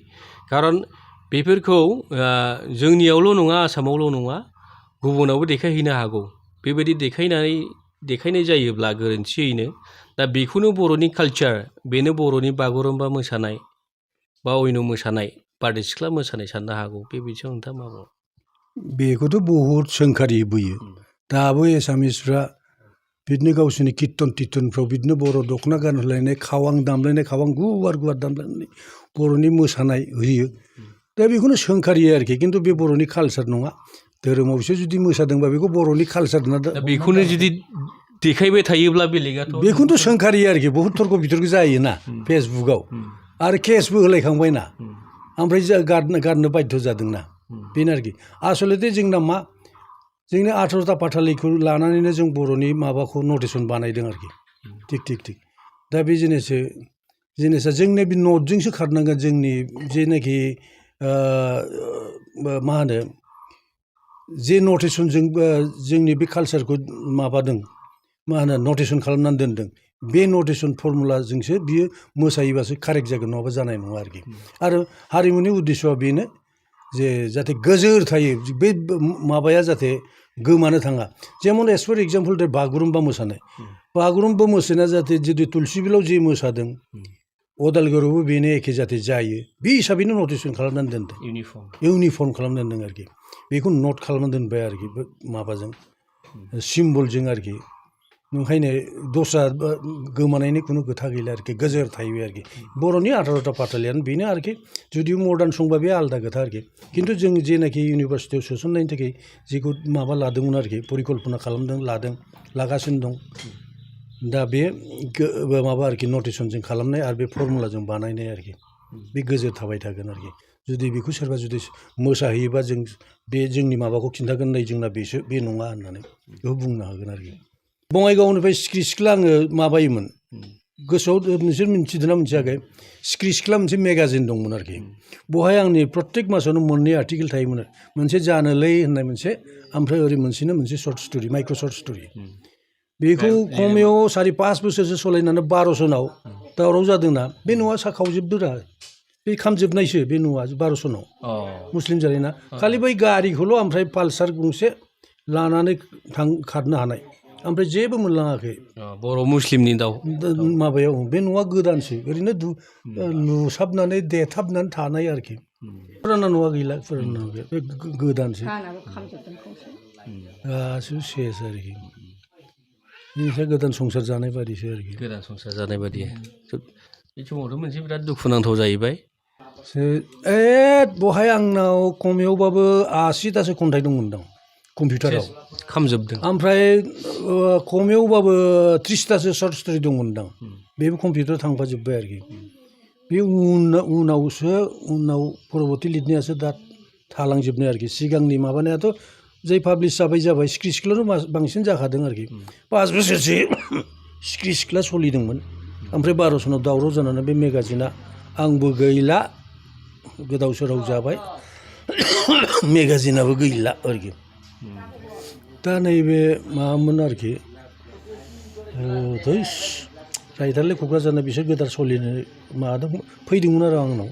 खारन बेफोरखौ जोंनियावल' नङा आसामावल' नङा गुबुनावबो देखायहैनो हागौ बेबायदि देखायनाय जायोब्ला गोरोन्थियैनो दा बेखौनो बर'नि कालचार बेनो बर'नि बागुरुम्बा मोसानाय बा अयन' मोसानाय बारदै सिख्ला मोसानाय साननो हागौ बे बिथिङाव नोंथाङा मा बुङो बेखौथ' बहुद सोंखारि बोयो दाबो एसामिसफ्रा बिदिनो गावसोरनि कीर्तन टिर्तनफ्राव बिदिनो बर' दख'ना गानहोलायनाय खावां दामलायनाय खावां गुवार गुवार दामलायनानै बर'नि मोसानाय होयो दा बेखौनो सोंखारियो आरोखि खिन्थु बे बर'नि कालसार नङा धोरोमावसो जुदि मोसादोंबा बेखौ बर'नि कालसार होनना दा बेखौनो जुदि देखायबाय थायोब्ला बेलेगाथ' बेखौनोथ' सोंखारियो आरोखि बहुद थर्क बिथर्क जायोना फेसबुकआव आरो केसबो होलायखांबायना ओमफ्राय गारनो बाध्य जादोंना बेनो आरोखि आसलथे जोंना मा जोंनि 18ता पाठालिखौ लानानैनो जों बर'नि माबाखौ नटिसन बानायदों आरोखि थिग दा बे जिनिसा जोंनि बे नटजोंसो खारनांगोन जोंनि जेनाखि मा होनो जे नटिसनजों जोंनि बे कालसारखौ माबादों मा होनो नटिसन खालामनानै दोनदों बे नटिसन फर्मुलाजोंसो बियो मोसायोबासो कारेक्ट जागोन नङाबा जानाय नङा आरोखि आरो हारिमुनि उद्देश्यआ बेनो जे जाहाथे गोजोर थायो बे माबाया जाहाथे गोमानो थाङा जेमन एस फर एग्जाम्पल बागुरुम्बा मोसानाया जाहाथे जुदि तुलसिबिलाव जे मोसादों अदालगुरियावबो बेनो एखे जाहाथे जायो बे हिसाबैनो नटिसन खालामनानै दोनदों इउनिफर्म खालामनानै दोनदों आरोखि बेखौ नट खालामनानै दोनबाय आरोखि माबाजों सिम्बलजों आरोखि ओंखायनो दस्रा गोमानायनि खुनु खोथा गैला आरोखि गोजोर थाहैबाय आरोखि बर'नि 18ता पाठालियानो बेनो आरोखि जुदि मडार्न संबा बे आलादा खोथा आरोखि खिन्थु जों जेनाखि इउनिभारसिटियाव सोसननायनि थाखाय जेखौ माबा लादोंमोन आरोखि परिकल्पना लागासिनो दं दा बे माबा आरोखि नटिसनजों खालामनाय आरो बे फर्मुलाजों बानायनाय आरोखि बे गोजोर थाबाय थागोन आरोखि जुदि बेखौ सोरबा जुदि मोसाहैयोबा जों बे जोंनि माबाखौ खिन्थागोन नै जोंना बे नङा होननानै बेखौ बुंनो हागोन आरोखि बङाइगावनिफ्राय सिख्रि सिख्ला आङो माबायोमोन गोसोआव नोंसोर मिन्थिदोंना मिथियाखै सिख्रि सिख्ला मोनसे मेगाजिन दंमोन आरोखि बहाय आंनि प्रत्येक मासावनो मोननै आर्टिकेल थायोमोन मोनसे जानोलै होननाय मोनसे ओमफ्राय ओरै मोनसे short story micro' short story बेखौ खमायाव 4-5 बोसोरसो सलायनानै 1200नाव दावराव जादोंना बे न'आ खावजोबदोरा बे खामजोबनायसो बे न'आ 1200नाव मुस्लिम जानायना खालि बै गारिखौल' ओमफ्राय पालसार गंसे लानानै खारनो हानाय ओमफ्राय जेबो मोनलाङाखै बर' मुस्लिमनि माबायाव बे न'आ गोदानसो ओरैनो लुसाबनानै देथाबनानै थानाय आरोखि फुराना न'आ गैला फुराना न'आ बे गोदानसो गासिबो सेस आरोखि बेनिफ्राय गोदान संसार जानाय बायदिसो आरोखि गोदान संसार जानाय बायदि बे समावथ' मोनसे बिराद दुखुनांथाव जाहैबाय बहाय आंनाव खमायावबाबो 80तासो खन्थाइ दंमोनदां कम्पिउटाराव खामजोबदों ओमफ्राय खमायावबाबो 30तासो सर्ट स्ट'रि दंमोनदां बेबो कम्पिउटाराव थांफाजोब्बाय आरोखि बे उनाव परबर्ती लिरनायासो दा थालांजोबनाय आरोखि सिगांनि माबानायाथ' जाय पाब्लिस जाबाय सिख्रि सिख्लाल' बांसिन जाखादों आरोखि 5 बोसोरसो सिख्रि सिख्ला सोलिदोंमोन ओमफ्राय 1200नाव दावराव जानानै बे मेगाजिना आंबो गैला गोदाव सोराव जाबाय मेगाजिनाबो गैला आरोखि दा नैबे माबामोन आरोखि राइटारलै क'क्राझारना बिसोर गोदार सोलिनो माबादों फैदोंमोन आरो आंनाव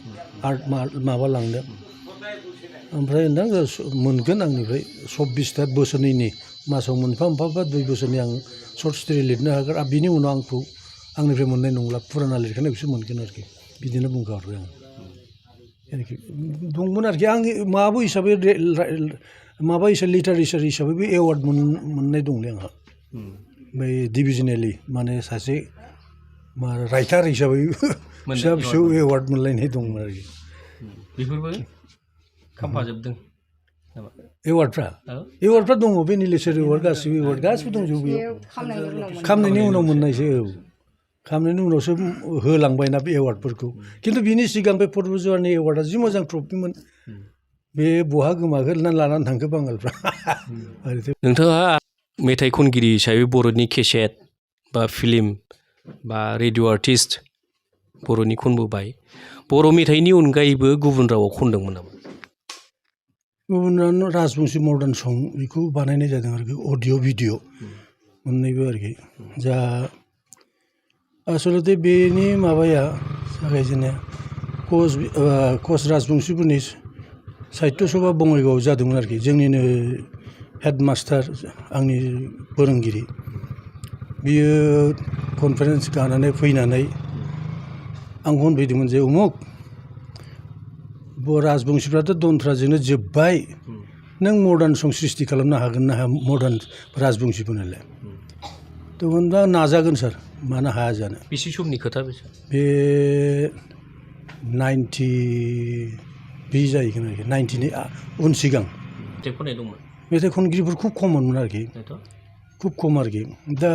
आर्ट माबा लांदों ओमफ्राय नोंथां मोनगोन आंनिफ्राय 24 बोसोरनैनि मासाव मोनफा 2 बोसोरनि आं सर्ट स्ट'रि लिरनो हागोन आरो बिनि उनाव आंनिफ्राय मोननाय नंला फुराना लिरखानायखौसो मोनगोन आरोखि बिदिनो बुंखाहरबाय आं आरोखि दंमोन आरोखि आं लिटारेचार हिसाबै बे एवार्ड मोननाय दंलै आंहा ओमफ्राय डिभिजनेलि माने सासे राइटार हिसाबै फिसा एवार्ड मोनलायनाय दंमोन आरोखि बेफोरबो खामफाजोबदों एवार्डफ्रा दङ बे नीलेश्वर एवार्ड गासिबो दंजोबो बेयाव खामनायनि उनाव मोननायसो खामनायनि उनावसो होलांबायना बे एवार्डफोरखौ खिन्थु बिनि सिगां बे पद्मजवानि एवार्डआ जि मोजां ट्रफिमोन बे बहा गोमाखो लानानै थांखो बांगालफ्रा नोंथाङा मेथाइ खनगिरि हिसाबै बर'नि केसेट बा फिल्म बा रेडिअ आर्टिस्ट बर'नि खनबोबाय बर' मेथाइनि अनगायैबो गुबुन रावाव खनदोंमोन नामा गुबुनानो राजबंशी मडार्न सं बेखौ बानायनाय जादों आरोखि अडिअ' भिडिअ मोननैबो आरोखि जा आसलथे बेनि माबाया जागायजेननाया कच राजबंशीफोरनि साहित्य सभा बङाइगावआव जादोंमोन आरोखि जोंनिनो हेडमास्टार आंनि फोरोंगिरि बियो कनफारेन्स गानानै फैनानै आंखौ होनफैदोंमोन जे उमुक राजबंशीफ्राथ' दनथ्राजोंनो जोब्बाय नों मडार्न सं सृष्टि खालामनो हागोन ना हाया मडार्न राजबंशिफोरनोलाय थ' दा नाजागोन सार मानो हाया जानो बेसे समनि खोथा बेसे बे 90 बे जाहैगोन आरोखि 90नि उन सिगां मेथाइ खननाय दंमोन मेथाइ खनगिरिफोर खुब खममोन आरोखि बेथ' खुब खम आरोखि दा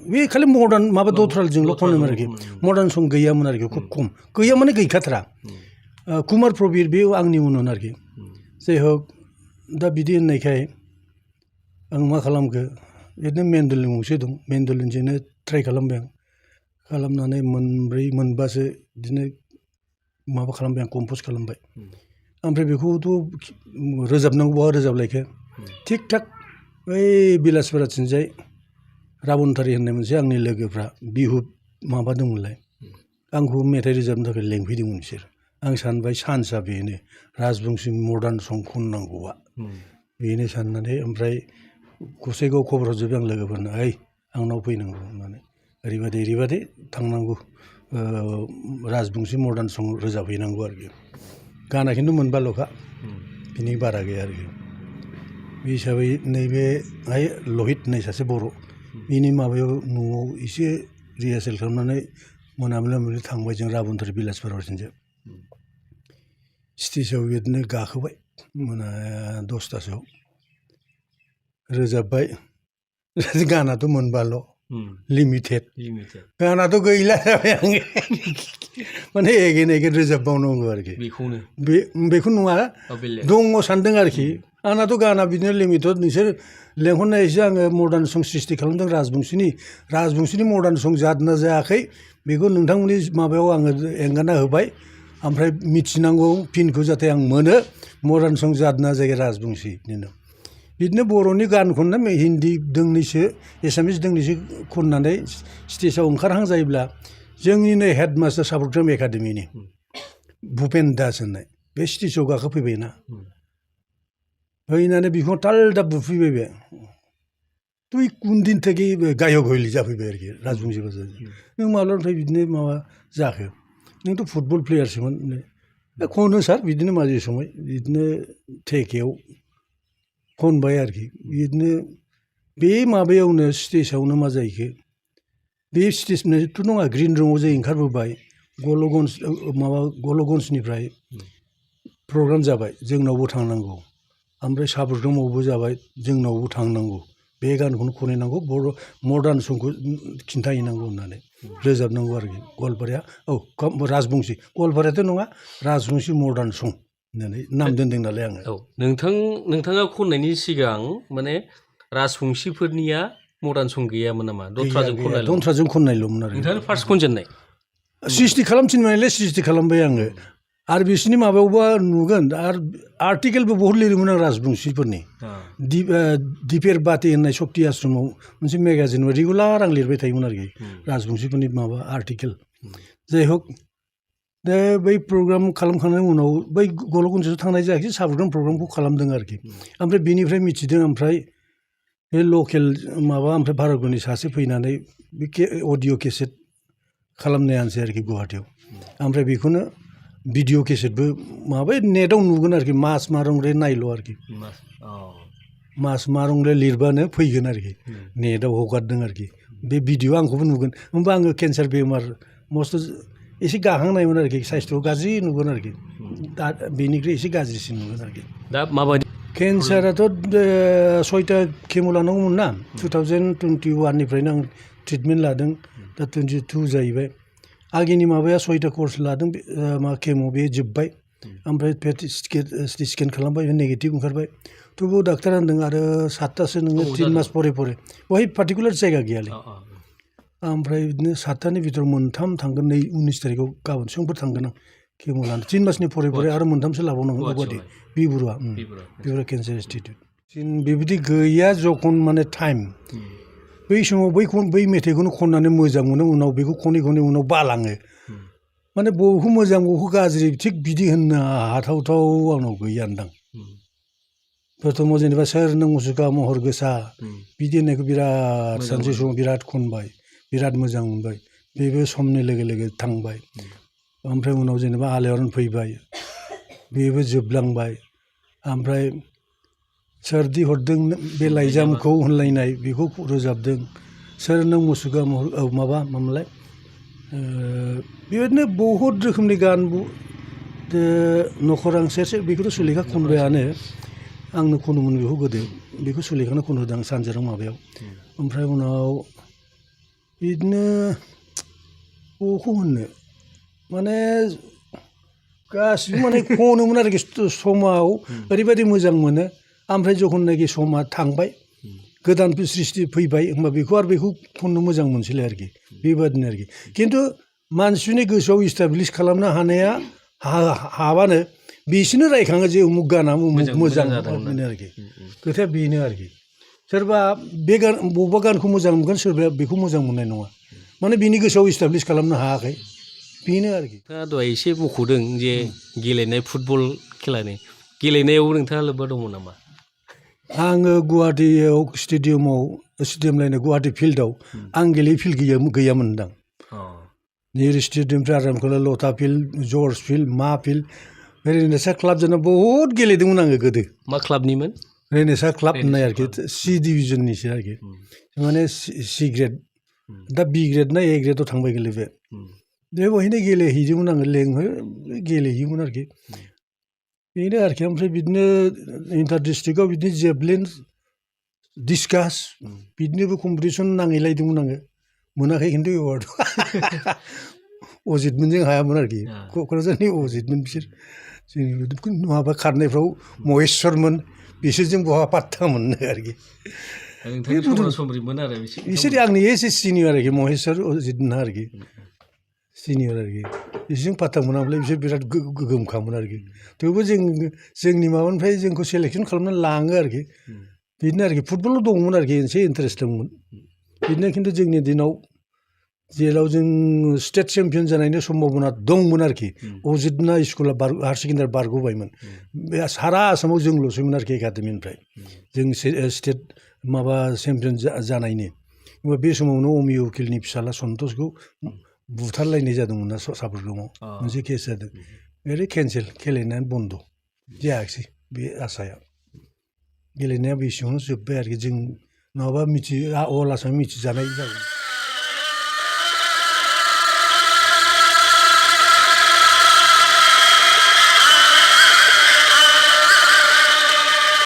बे खालि मडार्न माबा दथ्रालजोंल' खनोमोन आरोखि मडार्न सं गैयामोन आरोखि खुब खम गैया माने गैखाथारा कुमार प्रबिर बे आंनि उनाव आरोखि जाय हक दा बिदि होननायखाय आं मा खालामखो बिदिनो मेन्डलिन गंसे दं मेन्डलिनजोंनो ट्राइ खालामबाय आं खालामनानै मोनब्रै मोनबासो बिदिनो माबा खालामबाय आं कम्प'ज खालामबाय ओमफ्राय बेखौथ' रोजाबनांगौ बहा रोजाबलायखो थिग थाक बै बिलासपाराथिंजाय राबनथारि होननाय मोनसे आंनि लोगोफ्रा बिहु माबा दंमोनलाय आंखौ मेथाइ रोजाबनो थाखाय लेंफैदोंमोन बिसोर आं सानबाय चान्सआ बेनो राजबंशी मडार्न सं खननांगौआ बेनो साननानै ओमफ्राय गसाइगाव खबर हरजोब्बाय आं लोगोफोरनो ओइ आंनाव फैनांगौ होननानै ओरैबायदि थांनांगौ राजबंशी मडार्न सं रोजाबहैनांगौ आरोखि गाना खिन्थु मोनबाल'खा बिनि बारा गैया आरोखि बे हिसाबै नैबेहाय लहित होननाय सासे बर' बिनि माबायाव न'आव एसे रिहार्सेल खालामनानै मोनाबिलि थांबाय जों राबनथारि बिलासपाराथिंजाय स्टेजाव बिदिनो गाखोबाय मोना 10थासोआव रोजाबबाय गानाथ' मोनबाल' लिमिटेड गानाथ' गैला जाबाय आङो माने एगेन रोजाबबावनांगौ आरोखि बेखौ नङा दङ सानदों आरोखि आंनाथ' गाना बिदिनो लिमिटेड नोंसोर लेंहरनायसो आङो मडार्न सं सृष्टि खालामदों राजबंशीनि मडार्न सं जादोंना जायाखै बेखौ नोंथांमोननि माबायाव आङो एंगारना होबाय ओमफ्राय मिथिनांगौ फिनखौ जाहाथे आं मोनो मडार्न सं जादोंना जायाखै राजबंशी बिदिनो बर'नि गान खनना हिन्दी दोंनैसो एसामिस दोंनैसो खननानै स्टेजाव ओंखारहां जायोब्ला जोंनिनो हेडमास्टार साबरग्राम एकाडेमिनि भुपेन दास होननाय बे स्टेजाव गाखोफैबायना फैनानै बिखौ ताल दाब बुफैबाय बे तुइ कुन दिन थेके गायक हइलि जाफैबाय आरोखि राजबंशी बाजाजों नों माब्लानिफ्राय बिदिनो माबा जाखो नोंथ' फुटबल प्लेयारसोमोन खनो सार बिदिनो माजे समाय बिदिनो थेकेयाव खनबाय आरोखि बिदिनो बे माबायावनो स्टेजावनो मा जाहैखो बे स्टेजनिथ' नङा ग्रिन रुमाव जों ओंखारबोबाय गलगन्जनिफ्राय प्रग्राम जाबाय जोंनावबो थांनांगौ ओमफ्राय साबरग्रामावबो जाबाय जोंनावबो थांनांगौ बे गानखौनो खनहैनांगौ बर' मडार्न संखौ खिन्थाहैनांगौ होननानै रोजाबनांगौ आरोखि गवालपाराया राजबंशी गवालपारायाथ' नङा राजबंशी मडार्न सं होननानै नाम दोनदों नालाय आङो नोंथाङा खननायनि सिगां माने राजबंशीफोरनिया मडार्न सं गैयामोन नामा दथ्राजों खननायल'मोन आरो नोंथाङा फार्स्ट खनजेननाय सृष्टि खालामफिननायलाय सृष्टि खालामबाय आङो आरो बिसोरनि माबायावबा नुगोन आरो आर्टिकेलबो बहुत लिरोमोन आं राजबंशीफोरनि दिपेर बाति होननाय शक्ति आश्रमाव मोनसे मेगाजिन रेगुलार आं लिरबाय थायोमोन आरोखि राजबंशीफोरनि माबा आर्टिकेल जाय हक दा बै प्रग्राम खालामखांनायनि उनाव बै गलगन्जआव थांनाय जायाखै साबरग्राम प्रग्रामखौ खालामदों आरोखि ओमफ्राय बिनिफ्राय मिथिदों ओमफ्राय बे लकेल माबा ओमफ्राय भारतगुनि सासे फैनानै बे अडिअ केसेट खालामनायानोसै आरोखि गुवाहाटियाव ओमफ्राय बेखौनो भिडिअ केसेटबो माबा नेटआव नुगोन आरोखि मास मारंरे नायल' आरोखि मास मारंरे लिरबानो फैगोन आरोखि नेटआव हगारदों आरोखि बे भिडिअ आंखौबो नुगोन होमबा आङो केन्सार बेमार मस्थ' एसे गाहांनायमोन आरोखि साइस्थ'आव गाज्रि नुगोन आरोखि दा बेनिख्रुइ एसे गाज्रिसिन नुगोन आरोखि दा माबायदि केन्साराथ' 6टा केम' लानांगौमोन ना 2021निफ्रायनो आं ट्रिटमेन्ट लादों दा 22 जाहैबाय आगेनि माबाया 6टा कर्स लादों मा केम' बे जोब्बाय ओमफ्राय सिटि स्केन खालामबाय नेगेटिभ ओंखारबाय थेवबो डाक्टार होनदों आरो 7टासो नोङो 3 मास परे बहाय पार्टिकुलार जायगा गैयालै ओमफ्राय बिदिनो 7टानि भितराव 3 थांगोन 19 तारिखआव गाबोन समफोर थांगोन आं केम' लानो 3 मासनि परे आरो 3सो लाबावनांगोन गुवाहाटि बिबुरुआ केन्सार इनस्टिटिउट बेबायदि गैया जखन माने टाइम बै समाव बै मेथाइखौनो खननानै मोजां मोनो उनाव बेखौ खनै उनाव बालाङो माने बबेखौ मोजां बबेखौ गाज्रि थिग बिदि होननो हाथावथाव आंनाव गैयानदां प्रथमाव जेनेबा सोर नों मुसुखा महर गोसा बिदि होननायखौ बिराद सानसे समाव बिराद खनबाय बिराद मोजां मोनबाय बेबो समनि लोगो लोगो थांबाय ओमफ्राय उनाव जेनेबा आलायारन फैबाय बेबो जोबलांबाय ओमफ्राय सोरदि हरदों बे लाइजामखौ होनलायनाय बेखौ रोजाबदों सोर नों मुसुगा माबा मामोनलाय बेबायदिनो बहुद रोखोमनि गान नखरां सेरसे बेखौथ' सुलेखा खनबायानो आंनो खनोमोन बेखौ गोदो बेखौ सुलेखानो खनहोदों आं सानजारां माबायाव ओमफ्राय उनाव बिदिनो बबेखौ होननो माने गासिबो माने खनोमोन आरोखि समाव ओरैबायदि मोजां मोनो ओमफ्राय जखननाखि समा थांबाय गोदान सृष्टि फैबाय होमबा बेखौ आरो बेखौ खननो मोजां मोनसैलाय आरोखि बेबादिनो आरोखि खिन्थु मानसिनि गोसोआव इस्टाब्लिस खालामनो हानाया हाबानो बिसोरनो रायखाङो जे उमुक गाना उमुक मोजां मोनो आरोखि खोथाया बेनो आरोखि सोरबा बे गान बबेबा गानखौ मोजां मोनगोन सोरबाया बेखौ मोजां मोननाय नङा माने बिनि गोसोआव इस्टाब्लिस खालामनो हायाखै बेनो आरोखि नोंथाङा दहाय एसे मख'दों जे गेलेनाय फुटबल खेलानि गेलेनायाव नोंथाङा लोब्बा दङ नामा आङो गुवाहाटियाव स्टेडियाम लायनो गुवाहाटि फिल्डआव आं गेलेयै फिल्ड गैयामोनदां निर स्टेडियामनिफ्राय आराम खालाम लथा फिल्ड जर्ज फिल्ड मा फिल्ड रेनेसा क्लाबजोंनो बहुद गेलेदोंमोन आङो गोदो मा क्लाबनिमोन रेनेसा क्लाब होननाय आरोखि सि डिभिजननिसो आरोखि माने सि ग्रेड दा बि ग्रेड ना ए ग्रेडआव थांबाय गेलेबाय बे बहायनो गेलेहैदोंमोन आङो गेलेहैयोमोन आरोखि बेनो आरोखि ओमफ्राय बिदिनो इन्टार डिस्ट्रिक्टआव बिदिनो जेभलिन डिसकास बिदिनोबो कम्पिटिसन नांहैलायदोंमोन आङो मोनाखै खिन्थु एवार्ड अजितमोनजों हायामोन आरोखि क'क्राझारनि अजितमोन बिसोर जोंनि नङाबा खारनायफ्राव महेस्वरमोन बिसोरजों बहा पात्ता मोननो आरोखि बिसोर आंनि एसे सिनियर आरोखि महेस्वर अजितमोनहा आरोखि सिनियर आरोखि बिसोरजों पात्ता मोनाब्लाय बिसोर बिराद गोगोमखामोन आरोखि थेवबो जोंनि माबानिफ्राय जोंखौ सेलेकसन खालामनानै लाङो आरोखि बिदिनो आरोखि फुटबलाव दंमोन आरोखि एसे इन्टारेस्ट दंमोन बिदिनो खिन्थु जोंनि दिनाव जेराव जों स्टेट चेम्पियन जानायनि सम्भाबना दंमोन आरोखि अजितमोनहा स्कुला हायार सेकेन्डारि बारग'बायमोन बे सारा आसामाव जोंल'सैमोन आरोखि एकाडेमिनिफ्राय जों स्टेट माबा चेम्पियन जानायनि होमबा बे समावनो अमिय उकिलनि फिसाला सन्तोषखौ बुथारलायनाय जादोंमोन ना साबरगावआव मोनसे केस जादों ओरै केन्सेल गेलेनाया बन्द' जायाखिसै बे आसाया गेलेनाया बेसेबांनो जोब्बाय आरोखि जों नङाबा अल आसाम मिथिजानाय जागोन